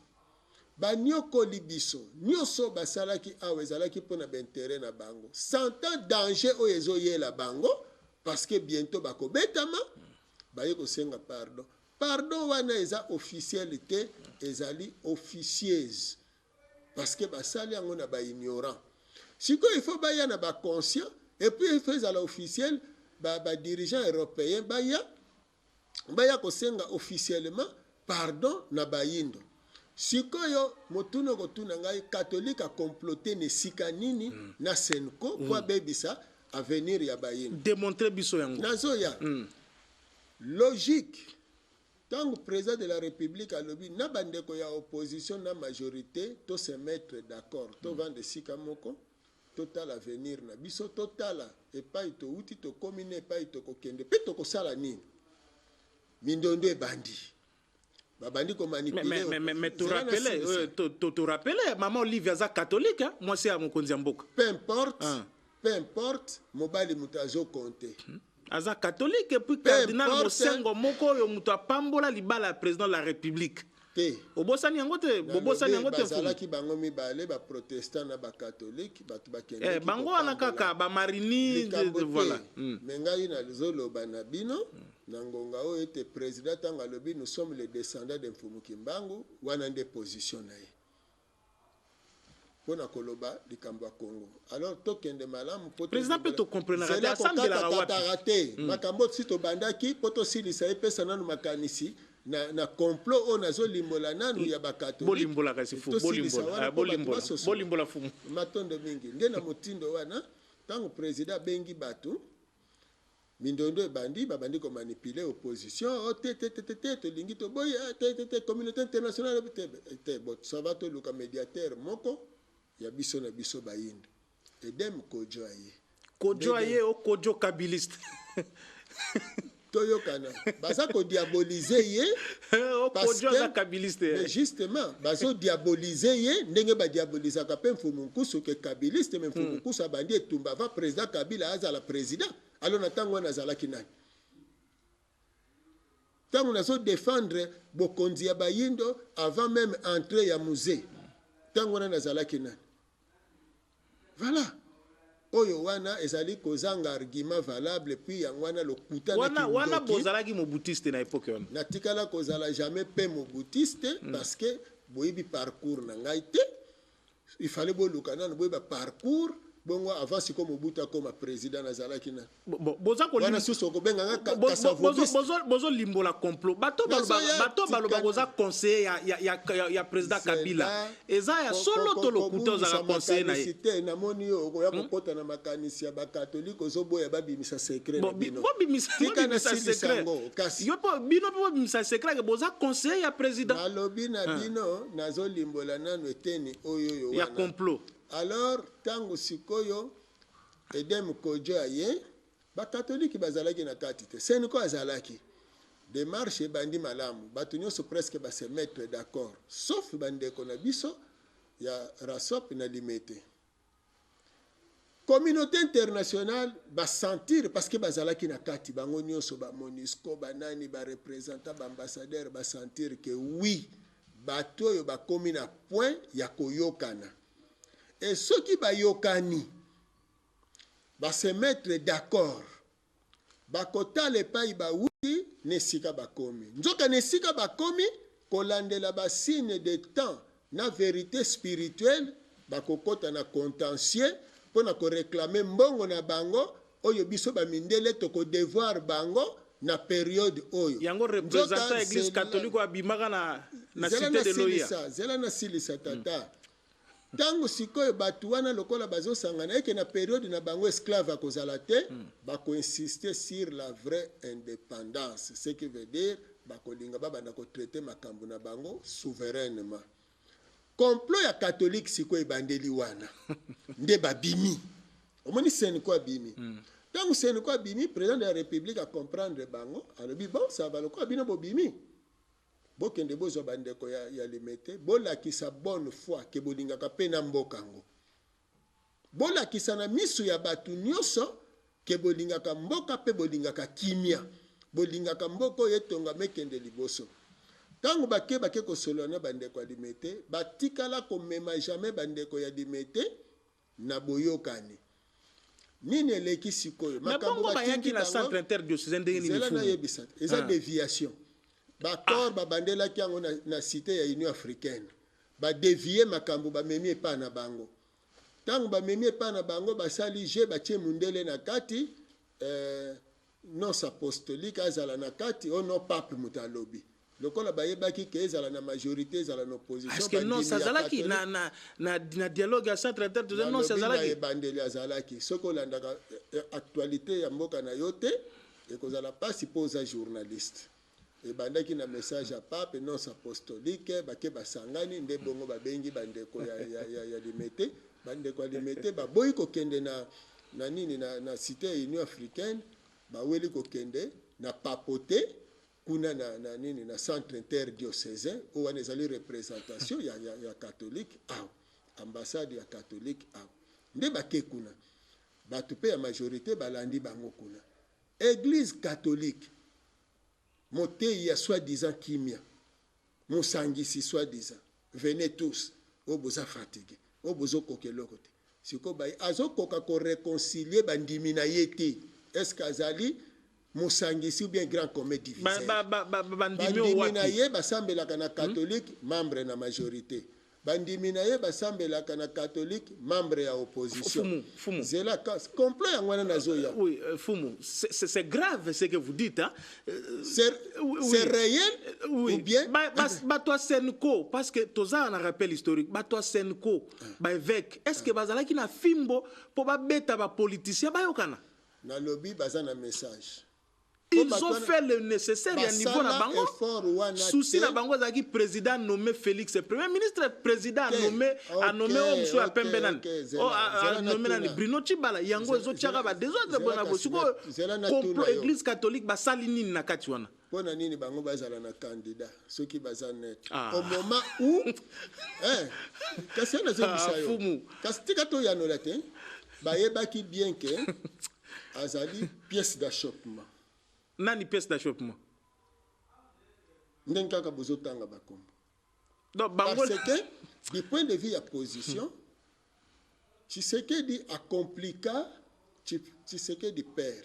[SPEAKER 2] banyokoli biso, nyonso basalaki awa ezalaki mpona baintérêt na bango, sentant danger oyo ezoyela bango, parce que bientôt bakobetama. Baye kosenga pardon. Pardon wana eza officiel te, ezali officieuse, parce que basali yango na baignorant. Sikoyo il faut baya na baconscient, et puis il faut ezala officiel. Badirigeant européen baya kosenga officiellement pardon na bayindo. Sikoyo motuna okotuna ngai: catholique acomplote na esika nini na CENCO po abebisa avenir ya bayindo?
[SPEAKER 1] Démontre biso yango.
[SPEAKER 2] Nazoya. Logique, ntango président de la République alobi na bandeko ya opposition na majorité, to se mettre d'accord, tovanda esika moko, totala avenir na biso, totala epai touti, tokómi na epai tokokende mpe tokosala nini. Mindondo ebandi, babandi komanipuler.
[SPEAKER 1] Mais torappeler, mama Olivia aza catholique, hein? Mwasi ya mokonzi ya mboka.
[SPEAKER 2] Peu importe. Ah. Peu importe, mobali moto azokonte.
[SPEAKER 1] Aza catholique, et puis cardinal Mosengo moko oyo moto apambola libala ya président de la République.
[SPEAKER 2] Te.
[SPEAKER 1] Obosani yango te? Bobosani yango te?
[SPEAKER 2] Bazalaki bango mibale, baprotestant na bacatholique, bato bakendeki.
[SPEAKER 1] Eh, bango wana kaka bamarini,
[SPEAKER 2] voilà. Mais ngai nazoloba na bino na ngonga oyo ete président, ntango alobi "Nous sommes les descendants de Mfumu Kimbangu", wana nde position na ye mpona koloba likambo ya Congo. Alors tokende malamu.
[SPEAKER 1] Président mpe tocomprenaka te, asambelaka
[SPEAKER 2] wapi? Te, makambo si tobandaki mpo tosilisa, epesa nanu makanisi na complot oyo nazolimbola nanu ya
[SPEAKER 1] bakatolike. Bolimbolaka sifu, bolimbola, fumu.
[SPEAKER 2] Matondo mingi. Nde na motindo wana, ntango président abengi bato, mindondo ebandi, babandi komanipuler opposition: "O te, te, te, te, te, tolingi toboyi te, te, te, communauté internationale te, te." Bon, ça va, toluka médiateur moko ya biso na biso bayindo. Edem Kojo aye.
[SPEAKER 1] Kojo aye, o Kojo kabiliste.
[SPEAKER 2] Toyokana, baza kodiabolize ye.
[SPEAKER 1] Kojo aza kabiliste.
[SPEAKER 2] Mais justement, bazodiabolize ye ndenge badiabolizaka mpe Mfumu Nkusu ke kabiliste. Mais Mfumu Nkusu abandi etumba avant président Kabila azala président. Alors na ntango wana azalaki nani? Ntango nazodefendre bokonzi ya bayindo avant même entrée ya Mzee, ntango wana nazalaki nani? Voilà, oyo wana ezali kozanga argument valable. Puis yango wana lokuta.
[SPEAKER 1] Wana bozalaki mobutiste na époque wana?
[SPEAKER 2] Natikala kozala jamais mpe mobutiste, parce que boyebi parcours na ngai te. Il fallait boluka nano boyeba parcours bongo avant. Sikoyo Mobutu akoma président, nazalaki na wana susu okobenganga.
[SPEAKER 1] Bozolimbola complot. Bato baloba boza conseiller ya président Kabila, eza ya solo to lokuta? Ozalaka conseiller na ye?
[SPEAKER 2] Te, namoni yo okoya kokɔta na makanisi ya bakatolike, ozoboya babimisa secret na bino.
[SPEAKER 1] Bobimisa secret. Yo bino mpe bobimisa secret ke boza conseiller ya président.
[SPEAKER 2] Nalobi na bino, nazolimbola nano eteni oyo oyo
[SPEAKER 1] ya complot.
[SPEAKER 2] Alors ntango sikoyo Edem Kojo aye, bakatolike bazalaki na kati te, CENCO azalaki. Démarche ebandi malamu, bato nyonso presque base mettre d'accord, sauf bandeko na biso ya Rasop na Limete. Communauté internationale basentir, parce que bazalaki na kati bango nyonso, baMONUSCO, banani, bareprésentant, baambassadeur, basentir ke oui, bato oyo bakomi na point ya koyokana. E soki bayokani, base mettre d'accord, bakotala epai bawuti na esika bakomi. Nzoka na esika bakomi, kolandela basigne de temps na vérité spirituelle, bakokɔta na contentieux mpo na koréclamer mbongo na bango oyo biso bamindele tokodevoir bango na période oyo.
[SPEAKER 1] Yango représentant église catholique oyo abimaka na cité de l'OUA.
[SPEAKER 2] Zela nasilisa, tata. Ntango sikoyo bato wana lokola bazosangana eke na période na bango esclave akozala te, bakoinsiste sur la vraie indépendance, ce qui veut dire bakolinga babanda kotraite makambo na bango souverainement. Complot ya catholique sikoyo ebandeli wana nde babimi. Omoni, CENCO abimi. Ntango CENCO abimi, président de la République acomprendre bango, alobi: "Bon, ça va, lokola bino bobimi, bokende bozwa bandeko ya Limete, bolakisa bonne foi ke bolingaka mpe na mboka yango, bolakisa na miso ya bato nyonso ke bolingaka mboka mpe bolingaka kimia, bolingaka mboka oyo etongama, ekende liboso." Ntango bake kosolola na bandeko ya Limete, batikala komema jamais bandeko ya Limete na boyokani. Nini eleki sikoyo?
[SPEAKER 1] Mais bongo bayaki na centre interdiocésain ndenge nini?
[SPEAKER 2] Zela nayebisa, eza déviation. Baaccord babandelaki yango na cité ya Union africaine, badévier makambo, bamemi epai na bango. Ntango bamemi epai na bango, basali je batie mundele na kati, nonce apostolique azala na kati. Oyo no pape moto alobi, lokola bayebaki ke ezala na majorité, ezala na opposition.
[SPEAKER 1] Nonce azalaki na dialogue ya centre interdiocésain? Nonce azalaki?
[SPEAKER 2] Ebandeli azalaki. Soki olandaka actualité ya mboka na yo te, ekozala mpasi mpo oza journaliste. Ebandaki na message ya pape, nonce apostolique, bake basangani nde bongo babengi bandeko ya Limete. Bandeko ya Limete baboyi kokende na nini, na cité ya Union africaine. Baweli kokende na papauté kuna na nini, na centre interdiocésain. Oyo wana ezali représentation ya catholique awa, ambassade ya catholique awa. Nde bake kuna, bato mpe ya majorité balandi bango kuna. Église catholique, motei ya soi-disant kimia, mosangisi soi-disant, venez tous oyo boza fatigué, oyo bozokoka eloko te. Sikoyo bai azokoka koréconcilier bandimi na ye te. Est ce que azali mosangisi ou bien grand commun divisaire?
[SPEAKER 1] Bandimi
[SPEAKER 2] na ye basambelaka na catholique, membre na majorité. Bandimi na ye basambelaka na catholique, membre ya opposition. Zela, complot yango wana nazoya.
[SPEAKER 1] Oui, Fumu, c'est grave ce que vous dites, hein?
[SPEAKER 2] C'est oui, réel.
[SPEAKER 1] Oui.
[SPEAKER 2] Ou bien
[SPEAKER 1] Bato ya CENCO, parce que toza na rappel historique, bato ya CENCO, baévêque, est ce que bazalaki na fimbo mpo babeta bapoliticien bayokana?
[SPEAKER 2] Nalobi baza na message.
[SPEAKER 1] Ils ont fait le nécessaire ya niveau na bango. Souci na bango ezalaki président nommé Félix premier ministre, président anommé oyo mosusu ya pembe, nani, anommé nani, Bruno Tshibala. Yango ezotiaka badésordre bona bo. Sikoyo complot, église catholique basali nini na kati wana?
[SPEAKER 2] Mpo na nini bango bazala na candidat soki baza net au moment où kasi ya nazobisa yo, kasi tika toyanola te. Bayebaki bien ke azali pièce d'achoppement.
[SPEAKER 1] Nani pièce d'achoppement?
[SPEAKER 2] Ndenge kaka bozotanga bakombo.
[SPEAKER 1] Donc bango
[SPEAKER 2] Parce que du point de vue ya position, Tshisekedi acomplika, Tshisekedi père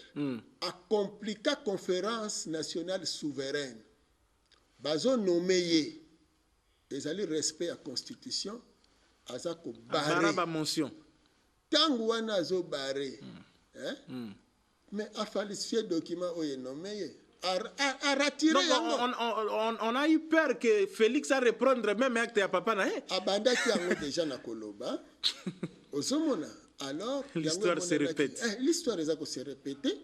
[SPEAKER 2] acomplika conférence nationale souveraine. Bazonommer ye, ezali respect ya constitution, aza kobarrer.
[SPEAKER 1] Bamotion.
[SPEAKER 2] Ntango wana azobarrer, hein? Mais afalsifier document oyo enommer ye, aretirer yango.
[SPEAKER 1] On a eu peur que Félix a reprendre même acte ya papa na ye.
[SPEAKER 2] Abandaki yango déjà na koloba, ozomona. Alors
[SPEAKER 1] l'histoire se répète.
[SPEAKER 2] L'histoire eza kose répéter,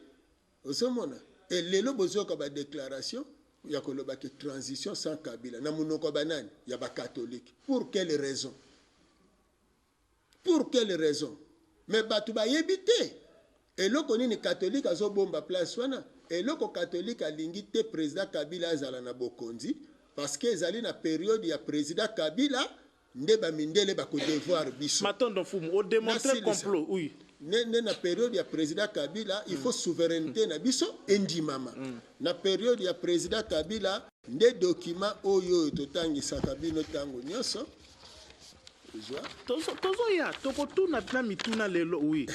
[SPEAKER 2] ozomona. E lelo bozoyoka badéclaration ya koloba ke transition sans Kabila na monoko ya banani, ya bacatholique. Pour quelle raison? Pour quelle raison? Mais bato bayebi te eloko nini catholique azobomba place wana. Eloko catholique alingi te, président Kabila azala na bokonzi, parce que ezali na période ya président Kabila nde bamindele bakodevoir biso.
[SPEAKER 1] Matondo Mfumu, odémontrer complot, oui.
[SPEAKER 2] Nde na période ya président Kabila, il faut souveraineté na biso endimama. Na période ya président Kabila nde document oyo oyo totangisaka bino ntango nyonso.
[SPEAKER 1] Tozoya, tokotuna na mituna lelo, oui.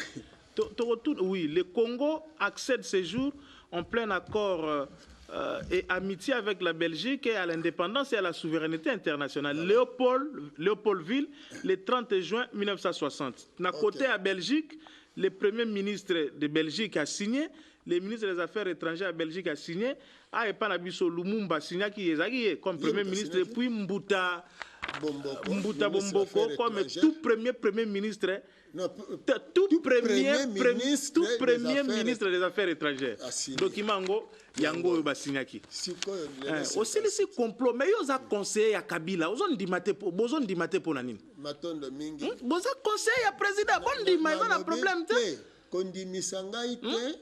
[SPEAKER 1] Tokotuna, oui. Le Congo accède ce jour en plein accord et amitié avec la Belgique et à l'indépendance et à la souveraineté internationale. Voilà. Léopoldville, le 30 juin 1960. Na côté à Belgique, le premier ministre de Belgique a signé, le ministre des Affaires étrangères à Belgique a signé, a epa na biso Lumumba signaki ezaki comme premier ministre, et puis Mbuta
[SPEAKER 2] Bomboko,
[SPEAKER 1] Mbuta Bomboko comme tout premier premier ministre.
[SPEAKER 2] Non,
[SPEAKER 1] tout premier ministre, tout premier ministre des Affaires étrangères. Document yango, yango oyo basignaki. Osilisi complot, mais yo oza conseiller ya Kabila, ozondima te, bozondima te mpo na nini?
[SPEAKER 2] Matondo mingi.
[SPEAKER 1] Boza conseiller ya président, bondima, eza na problème te.
[SPEAKER 2] Kondimisa ngai te.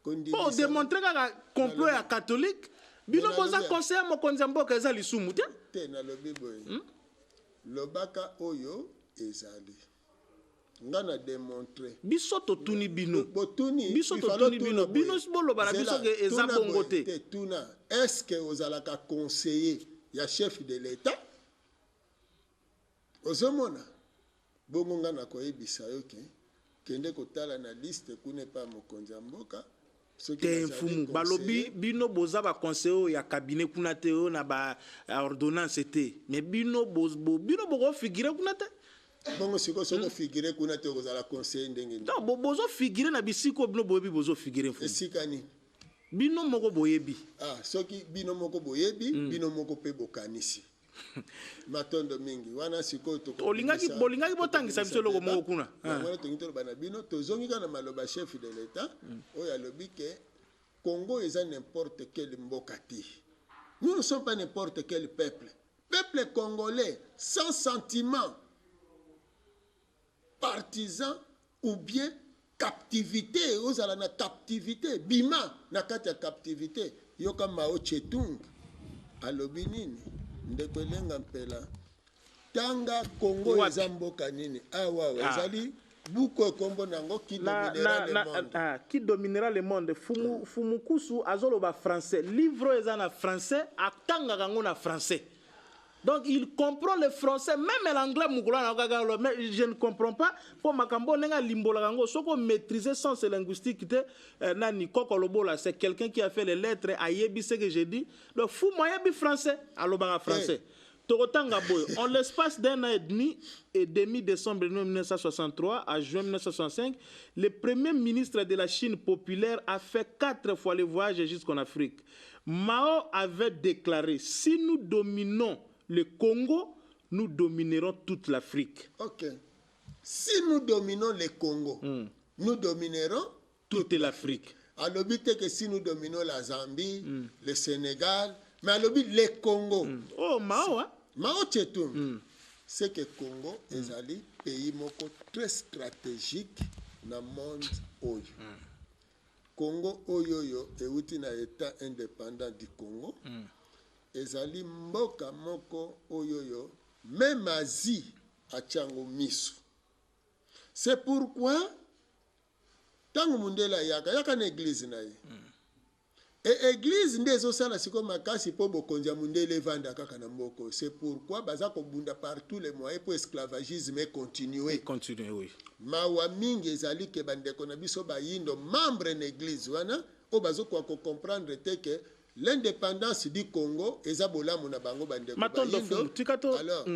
[SPEAKER 1] Mpo odémontrer kaka complot ya catholique. Bino boza conseiller mokonzi ya mboka, eza lisumu te.
[SPEAKER 2] Te, nalobi boye, lobaka oyo ezali nga na démontre.
[SPEAKER 1] Biso totuni bino.
[SPEAKER 2] Botuni.
[SPEAKER 1] Biso totuni bino, bino boloba na biso ke eza bongo te.
[SPEAKER 2] Tuna, est ce que ozalaka conseiller ya chef de l'État? Ozomona bongo, nga nakoyebisa yo ke Kende kotala na liste kuna epai ya mokonzi ya mboka. Soki
[SPEAKER 1] Te
[SPEAKER 2] nazali
[SPEAKER 1] mfumu, balobi
[SPEAKER 2] conseiller,
[SPEAKER 1] bino boza baconseiller oyo ya cabinet kuna te, oyo na ba ordonnance te, mais bino bino bokofigure kuna te.
[SPEAKER 2] Bongo sikoyo soki ofigure kuna te, okozala conseiller ndenge nini?
[SPEAKER 1] Donc bozofigure na bisika oyo bino boyebi, bozofigure, mfumu.
[SPEAKER 2] Esika nini?
[SPEAKER 1] Bino moko boyebi.
[SPEAKER 2] Ah, soki bino moko boyebi, bino moko mpe bokanisi. Matondo mingi. Wana sikoyo
[SPEAKER 1] Bolingaki botangisa biso eloko moko kuna.
[SPEAKER 2] Yango wana tolingi toloba na bino, tozongi kaka na maloba chef de l'État oyo alobi ke Congo eza n'importe quel mboka te. Nous ne sommes pas n'importe quel peuple. Peuple congolais sans sentiment partisan ou bien captivité. Ozala na captivité, bima na kati ya captivité. Yoka Mao Tse-tung alobi nini. Ndeko Elenga Mpela, tanga Congo.
[SPEAKER 1] Wapi?
[SPEAKER 2] Eza mboka nini awa?
[SPEAKER 1] Ah.
[SPEAKER 2] Ezali buku ekombo nango Qui
[SPEAKER 1] na,
[SPEAKER 2] dominera le
[SPEAKER 1] na,
[SPEAKER 2] monde.
[SPEAKER 1] Ah, Qui dominera le monde. Fumu, Fumukusu azoloba français. Livre oyo eza na français, atangaka yango na français, donc il comprend le français, même l'anglais. Mokolo wana kaka alo, mais je ne comprends pas mpo makambo ndenge alimbolaka yango. Soki omaîtrise sens linguistique te, nani Koko Lobola, c'est quelqu'un qui a fait les lettres, ayebi ce que j'ai dit. Donc fumu ayebi français, alobaka français. Tokotanga boye: en l'espace d'un an et demi, décembre 1963 à juin 1965, le premier ministre de la Chine populaire a fait quatre fois le voyage jusqu'en Afrique. Mao avait déclaré: si nous dominons le Congo, nous dominerons toute l'Afrique.
[SPEAKER 2] Ok, si nous dominons le Congo, nous dominerons
[SPEAKER 1] toute l'Afrique.
[SPEAKER 2] Alobi te que si nous dominons la Zambie, le Sénégal, mais alobi le Congo.
[SPEAKER 1] Oh, Mao, hein?
[SPEAKER 2] Mao Tse-tung. C'est que Congo ezali pays moko très stratégique na monde oyo. Congo oyo euti na État indépendant du Congo, ezali mboka moko oyo même Asie atiango miso. C'est pourquoi ntango mundele ayaka, yaka na église na ye, e église nde ezosala sikoyo makasi mpo bokonzi ya mundele evanda kaka na mboka oyo. C'est pourquoi baza kobunda par tous les moyens mpo esclavagisme econtinue.
[SPEAKER 1] Continue, oui.
[SPEAKER 2] Mawa mingi ezali ke bandeko na biso bayindo, membre na église wana, oyo bazokoka kocomprendre te ke l'indépendance du Congo eza bolamu na bango, bandeko
[SPEAKER 1] Matondo.
[SPEAKER 2] bayindo.
[SPEAKER 1] Fumu, tika to
[SPEAKER 2] Alors,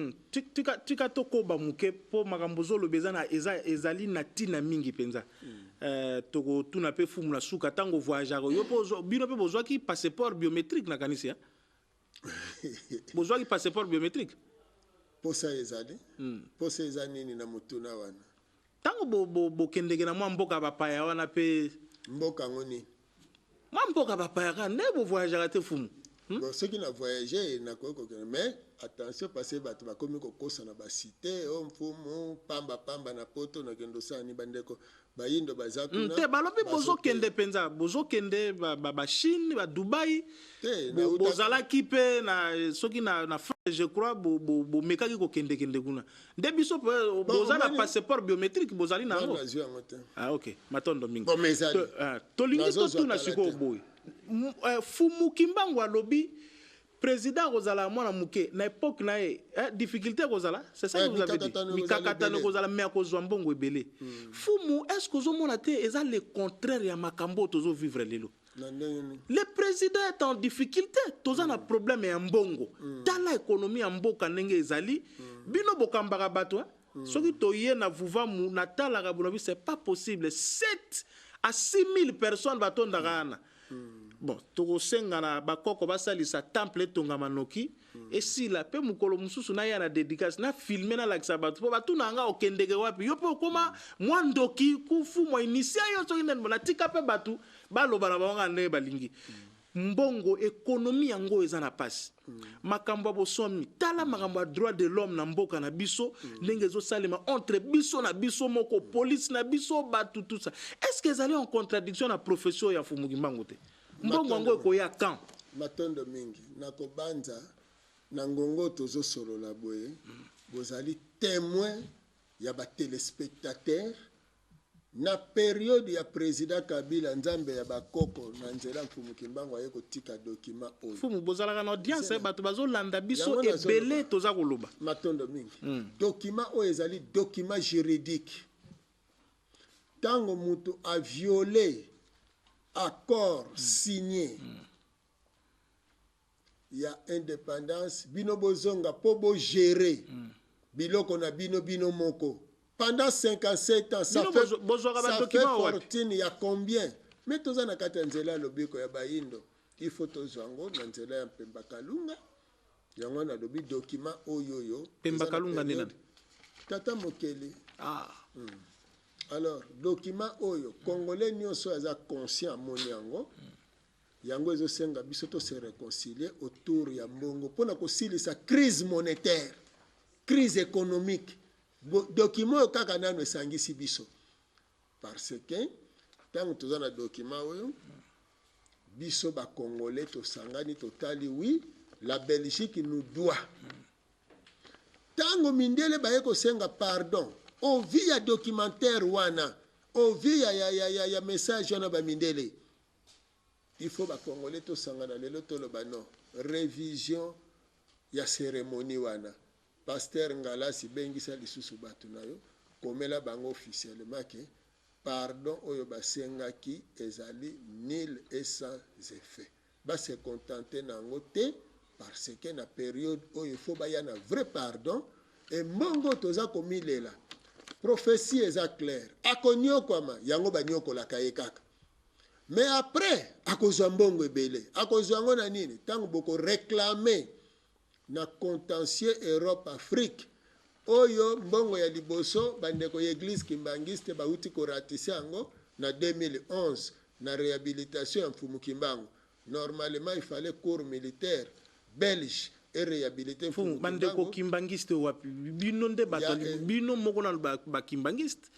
[SPEAKER 1] tika tokoba moke mpo makambo ozoloba eza na ezali na ntina mingi mpenza. Tokotuna mpe fumu na suka ntango voyageaka yo mpo bino mpe bozwaki passeport biométrique. Nakanisi ya bozwaki passeport biométrique.
[SPEAKER 2] Posa ezali, posa eza nini na motuna wana?
[SPEAKER 1] Ntango bokendeke na mwa mboka bapaya wana mpe.
[SPEAKER 2] Mboka yango nini?
[SPEAKER 1] Mwa mboka bapaya kaka nde bovoyageaka te, fumu?
[SPEAKER 2] Bon, soki na voyage, nakoki kokende, mais attention, parce bato bakomi kokosa na basite o mfumu pamba pamba na Poto. Nakende osala ni bandeko bayindo baza kuna.
[SPEAKER 1] Te, balobi
[SPEAKER 2] Bazokende.
[SPEAKER 1] Bozokende mpenza, bozokende baChine, baDubai.
[SPEAKER 2] Te,
[SPEAKER 1] Bozalaki mpe na soki na France, je crois, bomekaki kokendekende kuna nde biso mpe boza na passeport biométrique, bozali na yango.
[SPEAKER 2] Nazwi yango te.
[SPEAKER 1] Ah, ok, matondo mingi.
[SPEAKER 2] Bon, mais ezali.
[SPEAKER 1] Tolingi
[SPEAKER 2] Nazozwa
[SPEAKER 1] totuna
[SPEAKER 2] kala
[SPEAKER 1] sikoyo
[SPEAKER 2] te.
[SPEAKER 1] boye. Fumu Kimbangu alobi président akozala mwana moke na époque na ye, difficulté ekozala, c'est ça
[SPEAKER 2] Eh,
[SPEAKER 1] que vous avez dit?
[SPEAKER 2] mikakatano ekozala
[SPEAKER 1] Mikakatano
[SPEAKER 2] ebele.
[SPEAKER 1] ekozala, mais akozwa mbongo ebele. Fumu, est ce que ozomona te eza le contraire ya makambo oyo tozovivre lelo?
[SPEAKER 2] Na ndenge nini?
[SPEAKER 1] Le président est en difficulté, toza na problème ya mbongo. Tala économie ya mboka ndenge ezali. Bino bokambaka bato, hein? Soki toye na Vuvamu, natalaka bonabi, c'est pas possible, 7 à 6 000 personnes batondaka wana. Bon, tokosenga na bakoko basalisa temple etongama noki, esila mpe mokolo mosusu naya na dédicace, na filme, nalakisa bato mpo batuna nga okendeke wapi, yo mpe okóma mwa ndoki kufu mwa initia yo soki ndeni. Natika mpe bato baloba na bango kaka ndenge balingi. Mbongo, économie yango eza na pasi. Makambo ya bosomi, tala makambo ya droit de l'homme na mboka na biso ndenge ezosalema entre biso na biso moko, police na biso, bato, tout ça, est ce que ezali en contradiction na profession ya Fumu Kimbangu te? Mbongo yango ekoya quand?
[SPEAKER 2] Matondo mingi. Nakobanza na ngongo tozosolola boye, bozali témoin ya batéléspectateur. Na période ya président Kabila, Nzambe ya bakoko na nzela Mfumu Kimbangu aye kotika document oyo.
[SPEAKER 1] Fumu, bozalaka na audience, bato bazolanda biso
[SPEAKER 2] Yango nazoloba.
[SPEAKER 1] ebele, toza koloba.
[SPEAKER 2] Matondo mingi. Document oyo ezali document juridique. Ntango moto aviole accord signé ya indépendance, bino bozonga mpo bogérer biloko na bino, bino moko, pendant 57 ans, ça
[SPEAKER 1] Bino
[SPEAKER 2] fait,
[SPEAKER 1] bozwaka
[SPEAKER 2] ça fait
[SPEAKER 1] badocument wapi?
[SPEAKER 2] Fortune ya combien? Mais toza na kati ya nzela ya lobiko ya bayindo. Il faut tozwa yango na nzela ya Mpemba Kalunga. Yango nalobi document oyo oyo
[SPEAKER 1] Pemba
[SPEAKER 2] eza na
[SPEAKER 1] Kalunga nde
[SPEAKER 2] période- Tata Mokeli.
[SPEAKER 1] Ah.
[SPEAKER 2] Alors document oyo, Congolais nyonso aza conscient amoni yango. Yango ezosenga biso tose réconcilier autour ya mbongo mpona kosilisa crise monétaire, crise économique. Document oyo kaka nano esangisi biso, parce que ntango toza na document oyo, biso Bacongolais tosangani, totali, oui, la Belgique nous doit. Ntango mindele baye kosenga pardon, au vu ya documentaire wana, au vu ya message wana, bamindele, il faut Bacongolais tosangana lelo, toloba non, révision ya cérémonie wana. Pasteur Ngalasi, bengisa lisusu bato na yo, komela bango officiellement ke pardon oyo basengaki ezali nul et sans effet. Base contente na yango te, parce que na période oyo il faut baya na vrai pardon. E mbongo toza komilela, prophétie eza claire, akoniokwama yango, baniokolaka ye kaka, mais après akozwa mbongo ebele. Akozwa yango na nini? Ntango bokoréclamer na contentieux Europe Afrique oyo, mbongo ya liboso, bandeko ya église kimbangiste bauti koratisser yango na 2011 na réhabilitation ya Mfumu Kimbangu. Normalement, il fallait cour militaire belge et réhabilité.
[SPEAKER 1] Mfumu, bandeko kimbangiste wapi? Bino nde bato bino moko na bakimbangiste.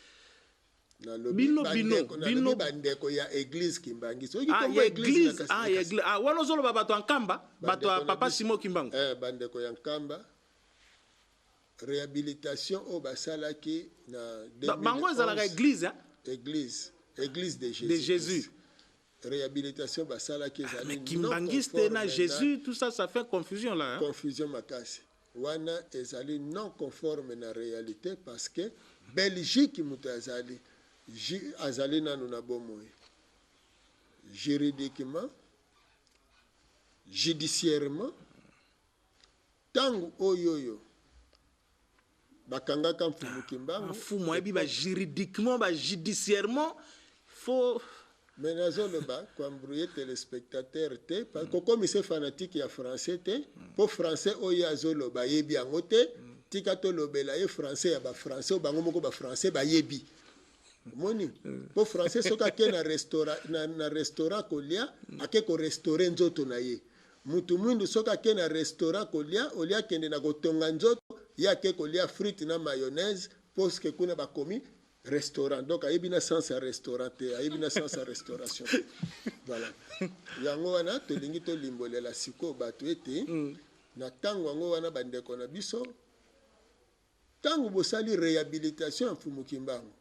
[SPEAKER 2] Bino bino bino bandeko ya église kimbangiste.
[SPEAKER 1] Ah, ya église, ah, ya église. Ah, wana ozoloba bato ya Nkamba, bato ya papa Simon Kimbangu.
[SPEAKER 2] Eh, bandeko ya Nkamba, réhabilitation oyo basalaki na
[SPEAKER 1] Bango ezalaka église, hein?
[SPEAKER 2] Église, église de Jésus.
[SPEAKER 1] De Jésus.
[SPEAKER 2] Réhabilitation basalaki ezali
[SPEAKER 1] Mais kimbangiste na Jésus, tout ça, ça fait confusion là, hein?
[SPEAKER 2] Confusion makasi. Wana ezali non conforme na réalité, parce que Belgique, moto azali nanu na bomoi, juridiquement, judiciairement, ntango oyo bakangaka Mfumu Kimbangu.
[SPEAKER 1] Mfumu ayebi bajuridiquement, bajudiciairement, faut
[SPEAKER 2] Mais nazoloba koembrouiller téléspectateur te, kokomisa fanatique ya français te, mpo français oyo azoloba ayebi yango te. Tika tolobela ye français ya bafrançais oyo bango moko bafrançais bayebi. Omoni, mpo français soki ake na restaurant kolia, ake korestaurer nzoto na ye. Mutu mwindu soki ake na restaurant kolia, olia akende na kotonga nzoto, ye ake kolia frite na mayonnaise, parce kuna bakomi restaurant. Donc ayebi na sens ya restaurant te, ayebi na sens ya restauration te. Voilà, yango wana tolingi tolimbolela sikoyo bato ete na ntango yango wana, bandeko na biso, ntango bosali réhabilitation ya Mfumu Kimbangu,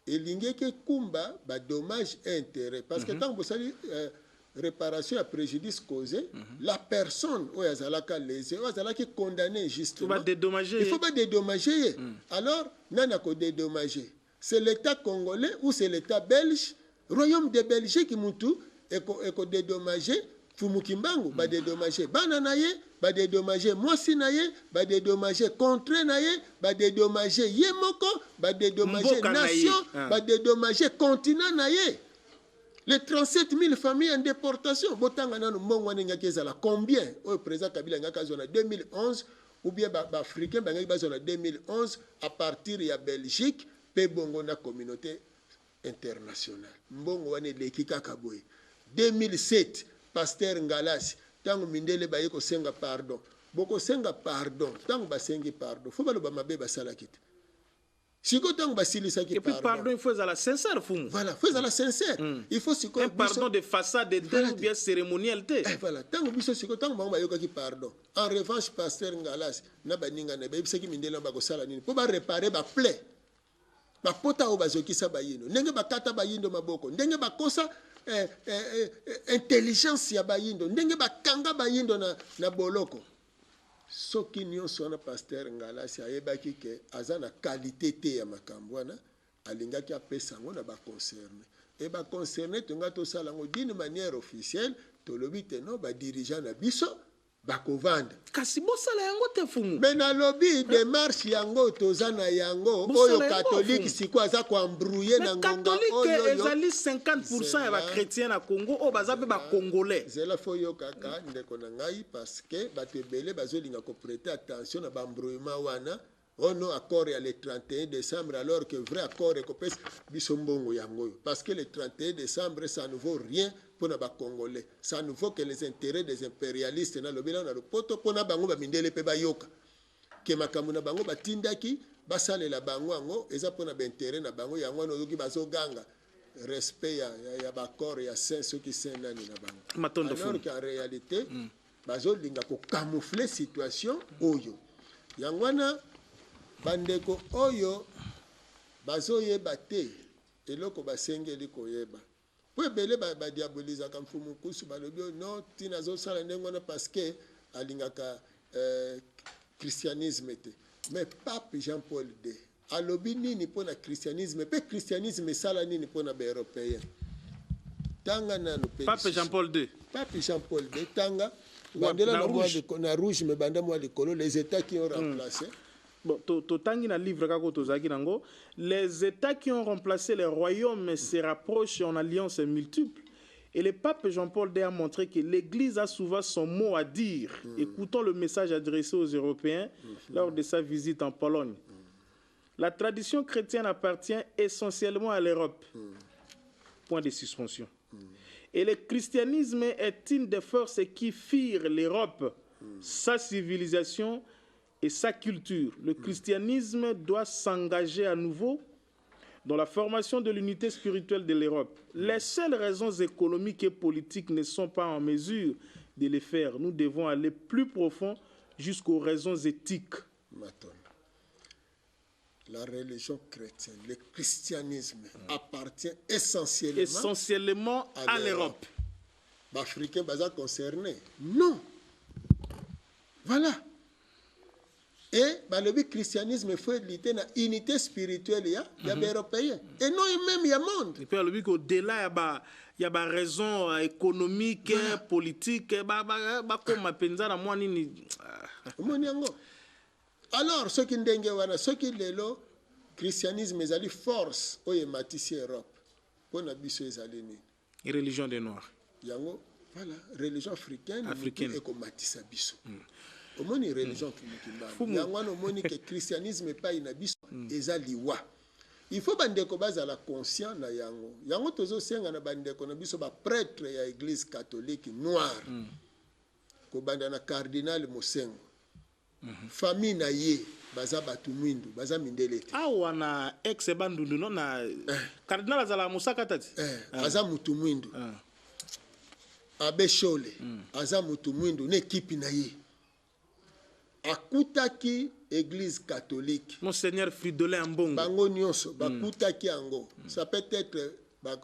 [SPEAKER 2] elingi ekumba badommage intérêt, parce que ntango bosali réparation ya préjudice causé, la personne oyo azalaka lésé, oyo azalaki condamné injustement, il faut badédommager ye. Alors nani akodédommager? C'est l'État congolais ou c'est l'État belge, Royaume de Belgique? Mutu ekodédommager Mfumu Kimbangu, badédommager bana na ye, badédommager mwasi na ye, badédommager contre na ye, badédommager ye moko, badédommager nation, badédommager continent na ye, les 37 000 familles en déportation. Botanga nanu mbongo wana engaki ezala combien, oyo président Kabila engaki azwa na 2011, ou bien baafricain bangaki bazwa na 2011 à partir ya Belgique mpe bongo na communauté internationale. Mbongo wana eleki kaka boye. 2007, pasteur Ngalasi, ntango mindele baye kosenga pardon, bokosenga pardon, ntango basengi pardon, faut baloba mabe basalaki te. Sikoyo ntango basilisaki
[SPEAKER 1] Et puis pardon, il faut ezala sincère, Fumu.
[SPEAKER 2] Voilà, faut ezala sincère. Il faut sikoyo
[SPEAKER 1] Un pardon de façade te, ou bien cérémoniel te.
[SPEAKER 2] Eh, voilà, ntango biso sikoyo, ntango bango bayokaki pardon, en revanche pasteur Ngalasi na baninga na bayebisaki mindele wana bakosala nini mpo baréparer baplaies, bapota oyo bazokisa bayindo, ndenge bakata bayindo maboko, ndenge bakosa intelligence ya bayindo, ndenge bakanga bayindo na boloko. Soki nyonso wana, pasteur Ngalasi ayebaki ke aza na qualité te ya makambo wana. Alingaki apesa yango na baconcerné e baconcerné. Tonga tosala yango d'une manière officielle. Tolobi te no, badirigeant na biso bakovanda.
[SPEAKER 1] Kasi bosala yango te, fumu.
[SPEAKER 2] Me nalobi, démarche yango toza na yango.
[SPEAKER 1] Bosala
[SPEAKER 2] Oyo
[SPEAKER 1] yango,
[SPEAKER 2] catholique
[SPEAKER 1] fumu.
[SPEAKER 2] Sikoyo aza koembrouiller
[SPEAKER 1] Mais
[SPEAKER 2] na ngonga
[SPEAKER 1] catholique
[SPEAKER 2] oyo.
[SPEAKER 1] ezali 50 ya bachrétien na Congo oyo baza mpe bacongolais.
[SPEAKER 2] Zela, fo yokaka, ndeko na ngai, parce que bato ebele bazolinga koprêter attention na baembrouillement wana. Ono accord ya le 31 décembre, alors que vrai accord ekopesa biso mbongo yango oyo, parce que le 31 décembre, ça ne vaut rien mpona bacongolais, ça ne vaut que les intérêts des impérialistes. Nalobi nano na lopoto mpona bango bamindele mpe bayoka ke makambo na bango batindaki basalela bango, yango eza mpona baintérêt na bango. Yango wana oyoki bazoganga respect ya baaccord ya saint soki saint nani na bango.
[SPEAKER 1] Matondo,
[SPEAKER 2] Alors
[SPEAKER 1] Fumu.
[SPEAKER 2] qu'en réalité bazolinga kocamoufler situation oyo. Yango wana bandeko oyo bazoyeba te eloko basengeli koyeba, po ebele badiabolizaka mfumu Nkusu. Balobi oyo non, ntina azosala ndenge wana parce que alingaka christianisme te. Mais pape Jean Paul II alobi nini mpona christianisme? Mpe christianisme esala nini mpona baeuropéen? Tanga nanu mpe
[SPEAKER 1] Pape
[SPEAKER 2] lisusu.
[SPEAKER 1] Jean Paul II.
[SPEAKER 2] Pape Jean Paul II, tanga bandela
[SPEAKER 1] Na
[SPEAKER 2] na mwa
[SPEAKER 1] rouge.
[SPEAKER 2] Na rouge, me banda mwa likolo, les états qui ont remplacé.
[SPEAKER 1] Bon, totangi na livre kaka oyo tozalaki nango. Les états qui ont remplacé les royaumes se rapprochent en alliances multiples et le pape Jean-Paul II a montré que l'Église a souvent son mot à dire. Écoutons le message adressé aux Européens lors de sa visite en Pologne. La tradition chrétienne appartient essentiellement à l'Europe. Point de suspension. Et le christianisme est une des forces qui firent l'Europe, sa civilisation et sa culture. Le christianisme doit s'engager à nouveau dans la formation de l'unité spirituelle de l'Europe. Les seules raisons économiques et politiques ne sont pas en mesure de le faire. Nous devons aller plus profond, jusqu'aux raisons éthiques.
[SPEAKER 2] Matondo. La religion chrétienne, le christianisme appartient essentiellement
[SPEAKER 1] Essentiellement
[SPEAKER 2] à
[SPEAKER 1] à l'Europe.
[SPEAKER 2] Baafricain baza concerné? Non. Voilà. Et balobi christianisme faut elite na unité spirituelle ya baeuropéen et non même ya monde.
[SPEAKER 1] Et puis alobi qu'au-delà ya ba raison économique, politique, bakoma mpenza na mwa nini.
[SPEAKER 2] Omoni yango? Alors soki ndenge wana, soki lelo christianisme ezali force oyo ematisi Europe, mpo na biso ezali nini?
[SPEAKER 1] Religion des noirs.
[SPEAKER 2] Yango, voilà, religion africaine.
[SPEAKER 1] Africaine.
[SPEAKER 2] Mutu ekomatisa biso. Omoni religion Mfumukimbanga.
[SPEAKER 1] Fumu.
[SPEAKER 2] Yango wana omoni ke christianisme epai na biso eza liwa. Il faut bandeko bazala conscient na yango. Yango tozosenga na bandeko na biso baprêtre ya Église catholique noire, kobanda na cardinal Mosengo, famille na ye baza bato mwindu, baza mindele te.
[SPEAKER 1] Awa na ex Bandundu, no, na cardinal azalaka mosaka tati.
[SPEAKER 2] Eh, aza mutu mwindu. Abbé Nshole aza mutu mwindu na ekipi na ye. Akutaki Église catholique.
[SPEAKER 1] Monseigneur Fridolin Ambongo.
[SPEAKER 2] Bango nyonso bakutaki yango. Ça peut être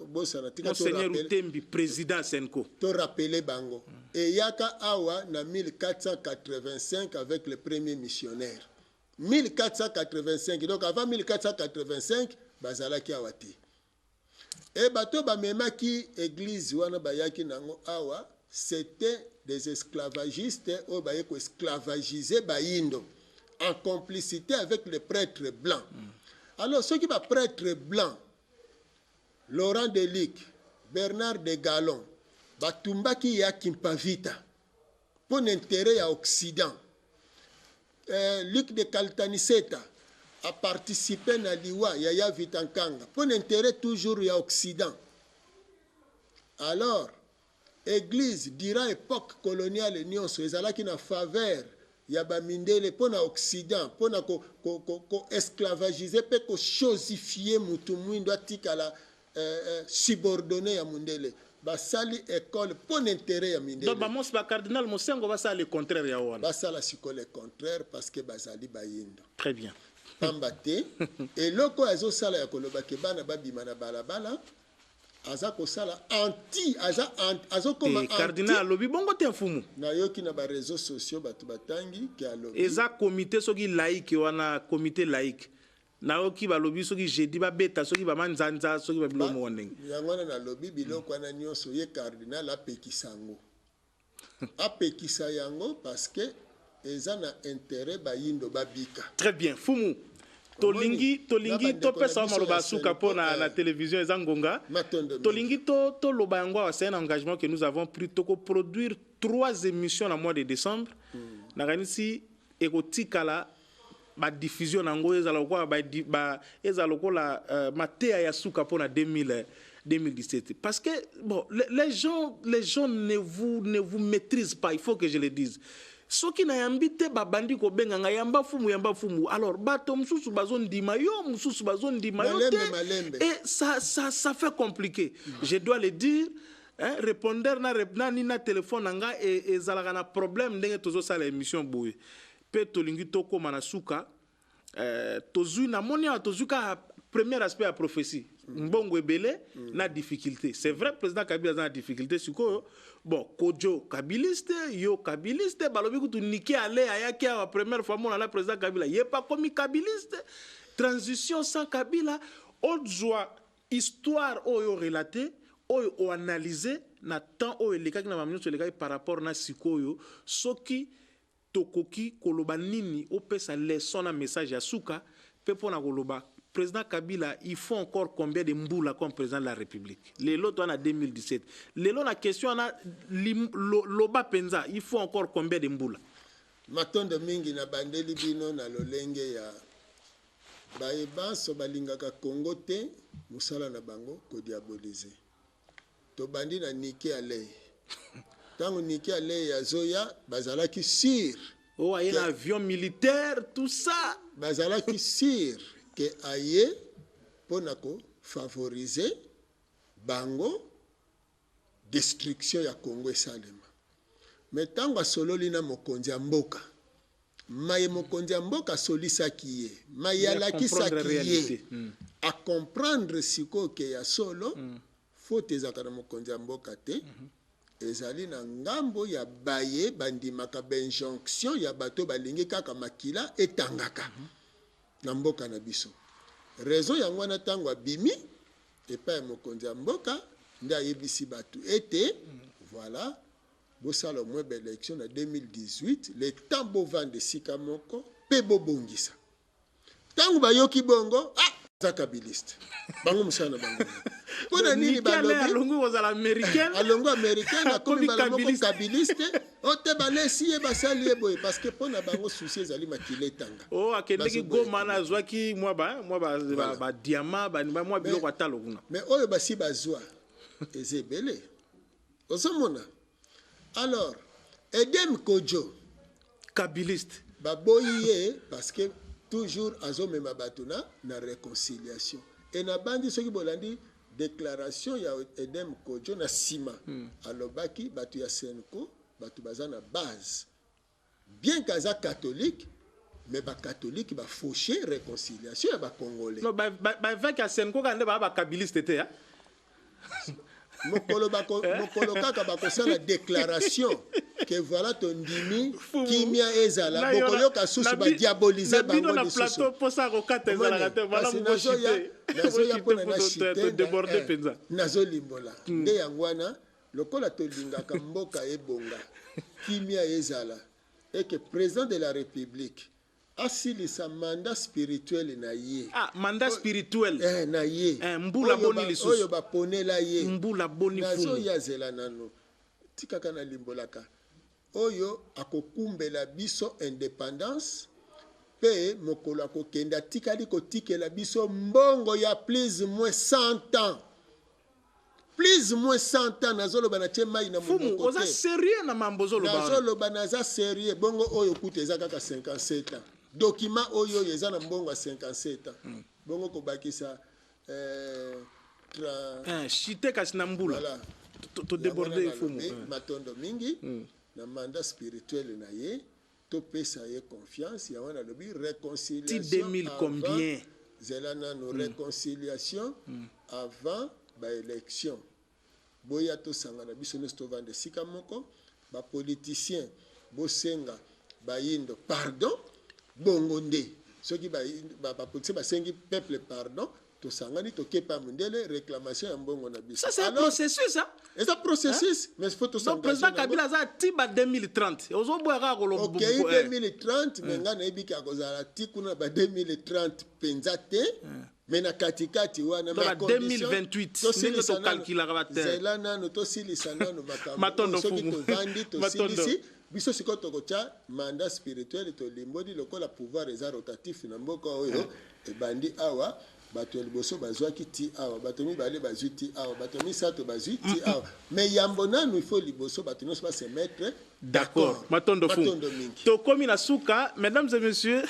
[SPEAKER 2] bosana, tika.
[SPEAKER 1] Monseigneur Utembi, président CENCO.
[SPEAKER 2] Torappeler bango, eyaka awa na 1485 avec le premier missionnaire, 1485. Donc avant 1485 bazalaki awa te. E bato bamemaki église wana, bayaki nango awa, c'était des esclavagistes oyo baye koesclavagiser bayindo en complicité avec les prêtres blancs. Alors soki baprêtre blanc, Laurent Delic, Bernard de Galon, batumbaki ya Kimpavita mpo na intérêt ya Occident, Luc de Caltanissetta aparticipe na liwa ya ya Vita Nkanga mpo na intérêt toujours ya Occident. Alors église durant époque coloniale nyonso ezalaki na faveur ya bamindele mpo na Occident, mpo na koesclavagiser ko, ko mpe kochosifier mutu mwindo atikala subordonné ya mundele. Basali école mpo na intérêt ya mindele.
[SPEAKER 1] Donc bamos bacardinal Mosengo basala le contraire ya wana.
[SPEAKER 2] Basala sikoyo le contraire parce que bazali bayindo.
[SPEAKER 1] Très bien.
[SPEAKER 2] Pamba te eloko oyo azosala ya koloba ke bana babima na balabala, aza kosala anti, aza azokoma.
[SPEAKER 1] Te, cardinal alobi bongo te, mfumu.
[SPEAKER 2] Nayoki na baréseaux sociaux bato batangi ke alobi.
[SPEAKER 1] Eza comité soki laïque wana, comité laïque. Nayoki balobi soki jeudi babeta soki bamanzanza soki babiloko moko ndenge.
[SPEAKER 2] Yango wana nalobi biloko wana nyonso, ye cardinal apekisa yango, apekisa yango parce que eza na intérêt bayindo babika.
[SPEAKER 1] Très bien, fumu. Tolingi topesa wa maloba ya suka mpo na télévision eza ngonga. Tolingi toloba yango awa, c'est un engagement que nous avons pris: tokoproduire trois émissions na mois de décembre. Nakanisi ekotikala badiffusion na yango ezala lokola ezala lokola mateya ya suka mpona 2017, parce que bon, les gens ne vous maîtrisent pas, il faut que je le dise. Soki nayambi te, babandi kobenga ngai: "Yamba fumu, yamba fumu." Alors bato mosusu bazondima yo, mosusu bazondima yo te, et ça fait compliqué. Je dois le dire, hein, répondeur na nani na telefone na ngai ezalaka na problème ndenge tozosala émission boye. Mpe tolingi tokóma na suka. Tozwi, namoni awa tozwi kaka premier aspect ya prophétie: mbongo ebele na difficulté. C'est vrai, président Kabila aza na difficulté sikoyo. Bon, Kojo kabiliste, yo kabiliste, balobi kutu Nikki Haley ayaki awa première fois mona na président Kabila, ye pa komi kabiliste. Transition sans Kabila, ozwa histoire oyo relate, oyo oanalyse na temps oyo elekaki na bamnyonso elekaki par rapport na sikoyo, soki tokoki koloba nini, opesa leçon na message ya suka mpe mpona koloba président Kabila, il faut encore combien de mbula comme président de la République? Lelo to na 2017, lelo na question wana, loba mpenza, il faut encore combien de mbula?
[SPEAKER 2] Matondo mingi. Na bandeli bino na lolenge ya baye banso balingaka Kongo te, mosala na bango kodiabolize. Tobandi na Nikki Haley. Ntango Nikki Haley azoya, bazalaki sûr.
[SPEAKER 1] Oh, aye na avion militaire, tout ça.
[SPEAKER 2] Bazalaki sûr ke aye mpona kofavorize bango, destruction ya Congo esalema. Me ntango asololi na mokonzi ya mboka, maye mokonzi ya mboka asolisaki ye, maye alakisaki ye, acomprendre sikoyo ke ya solo faute ezalaka na mokonzi ya mboka te, ezali na ngambo ya baye bandimaka bainjonction ya bato balingi kaka makila etangaka na mboka na biso. Raison yango wana, ntango abimi epai ya mokonzi ya mboka, nde ayebisi bato ete voilà, bosala au moins baélection na 2018, le temps bovanda esika moko mpe bobongisa. Ntango bayoki bongo, ah, aza kabiliste, bango mosala na bango.
[SPEAKER 1] Mpo na nini balobi alongi kozala américaine?
[SPEAKER 2] Alongo américaine, akomi mbala moko kabiliste. O te, balesi ye, basali ye boye parce que mpo na bango souci ezali makila etanga.
[SPEAKER 1] O akendeki Goma na azwaki mwa badiamant, mwa biloko atalo kuna.
[SPEAKER 2] Mais oyo basi bazwa eza ebele, ozomona. Alors Edem Kojo,
[SPEAKER 1] kabiliste.
[SPEAKER 2] Baboyi ye parce que toujours azomema bato na réconciliation. E nabandi, soki bolandi déclaration ya Edem Kojo na nsima, alobaki bato ya CENCO, bato baza na base, bien que aza catholique, mais bacatholique bafauche réconciliation ya bacongolais.
[SPEAKER 1] Non, baévêque ya CENCO kaka nde baa bakabiliste te.
[SPEAKER 2] Mokolo kaka bakosala déclaration ke voilà, tondimi kimia ezala, bokoyoka susu badiabolize bango.
[SPEAKER 1] Lisusu
[SPEAKER 2] nazoya mpona na chite, nazolimbola nde yango wana. Lokola tolingaka mboka ebonga, kimia ezala, eke président de la République asilisa mandat spirituel na ye.
[SPEAKER 1] Ah, mandat spirituel.
[SPEAKER 2] Eh, na ye.
[SPEAKER 1] Eh, mbula boni lisusu?
[SPEAKER 2] Oyo baponela ye.
[SPEAKER 1] Mbula boni?
[SPEAKER 2] Nazoya, zela nano, tikaka nalimbolaka. Oyo akokumbela biso indépendance, mpe mokolo akokende, atikali kotikela biso mbongo ya plus moins 100 ans, plus moins 100 ans. Nazoloba na tie mai na
[SPEAKER 1] monoko. Oza sérieux na mambo ozoloba?
[SPEAKER 2] Nazoloba, naza sérieux. Bongo oyo kuta eza kaka 57 ans, document oyo eza na mbongo ya 57 ans. Bongo kobakisa
[SPEAKER 1] chite kasi na mbula.
[SPEAKER 2] Voilà.
[SPEAKER 1] Todéborde, fumu.
[SPEAKER 2] Matondo mingi. Na mandat spirituel na ye, topesa ye confiance. Yango nalobi réconciliation.
[SPEAKER 1] Ti 2000 combien?
[SPEAKER 2] Zela nano. Réconciliation avant baélection. Boya tosangana biso nyonso, tovanda esika moko. Bapoliticien, bosenga bayindo pardon. Bongo nde Soki bapoliticien basengi peuple pardon, tosangani, tokepa mondele, réclamation ya mbongo na biso.
[SPEAKER 1] Ça, c'est un processus, hein?
[SPEAKER 2] Eza processus, mais faut
[SPEAKER 1] Donc président Kabila aza ti ba 2030, ozoboya kaka koloba.
[SPEAKER 2] Okei 2030, mais ngai nayebi ke akozala ti kuna ba 2030 mpenza te, mais na katikati wana.
[SPEAKER 1] Ba 2028, ndenge tocalculaka ba
[SPEAKER 2] Zela nano, tosilisa nano makambo. Soki tovandi, tosilisi, biso sikoyo tokotya mandat spirituel. Tolimboli lokola pouvoir eza rotatif na mboka oyo. Ebandi awa, bato ya liboso bazwaki ti awa, bato mibale bazwi ti awa, bato misato bazwi ti awa. Mais yambo nanu, il faut liboso bato nyonso ba se mettre.
[SPEAKER 1] D'accord. Matondo Fumu. Tokomi na suka, mesdames et messieurs.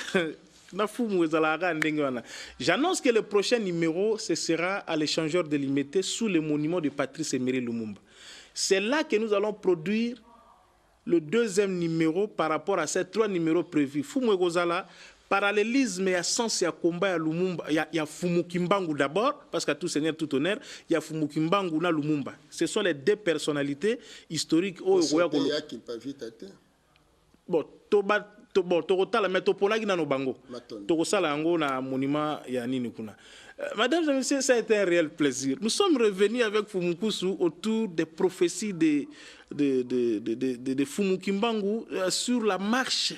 [SPEAKER 1] Na Fumu ezalaka ndenge wana. J'annonce que le prochain numéro, ce sera à l'échangeur de Limete, sous le monument de Patrice Emery Lumumba. C'est là que nous allons produire le deuxième numéro par rapport à ces trois numéros prévus. Fumu ekozala parallélisme ya sens ya combat ya Lumumba, ya Fumu Kimbangu d'abord, parce qu'à tout seigneur tout honneur, ya Fumu Kimbangu na Lumumba. Ce sont les deux personnalités historiques oyo koya
[SPEAKER 2] kolo ya Kimpa Vita te.
[SPEAKER 1] Bon, toba to, bon, tokotala, mais toponaki nano bango. Tokosala yango na monument ya nini kuna. Mesdames et messieurs, ça a été un réel plaisir. Nous sommes revenus avec Fumu Kusu autour des prophéties de Fumu Kimbangu sur la marche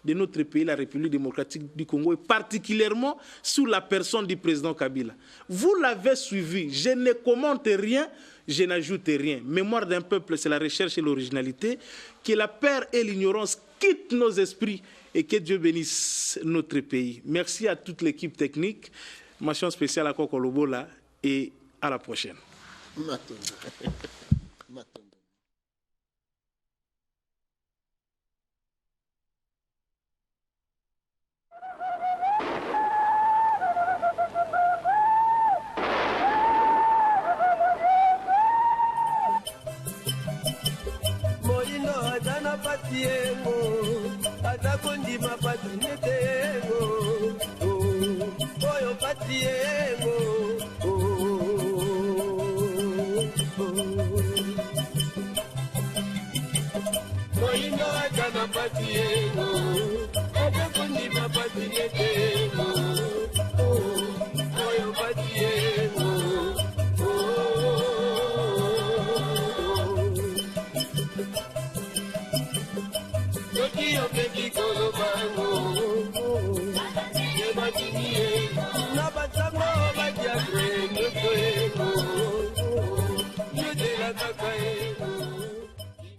[SPEAKER 1] de notre pays, la République démocratique du Congo, et particulièrement sur la personne du président Kabila. Vous l'avez suivi. Je ne commente rien, je n'ajoute rien. Mémoire d'un peuple, c'est la recherche et l'originalité. Que la peur et l'ignorance quittent nos esprits et que Dieu bénisse notre pays. Merci à toute l'équipe technique. Mention spéciale à Koko Lobola et à la prochaine.
[SPEAKER 2] Matondo. Matondo.
[SPEAKER 3] Moyindo aza na pasi yengo, aza kondima pasi nete yengo, oyo pasi yengo. Moyindo aza na pasi yengo, aza kondima pasi nete yengo, oyo pasi yengo. Soki omeki kolobango, ebatini ye na basango, badiatre nyonso yengo yozela kaka.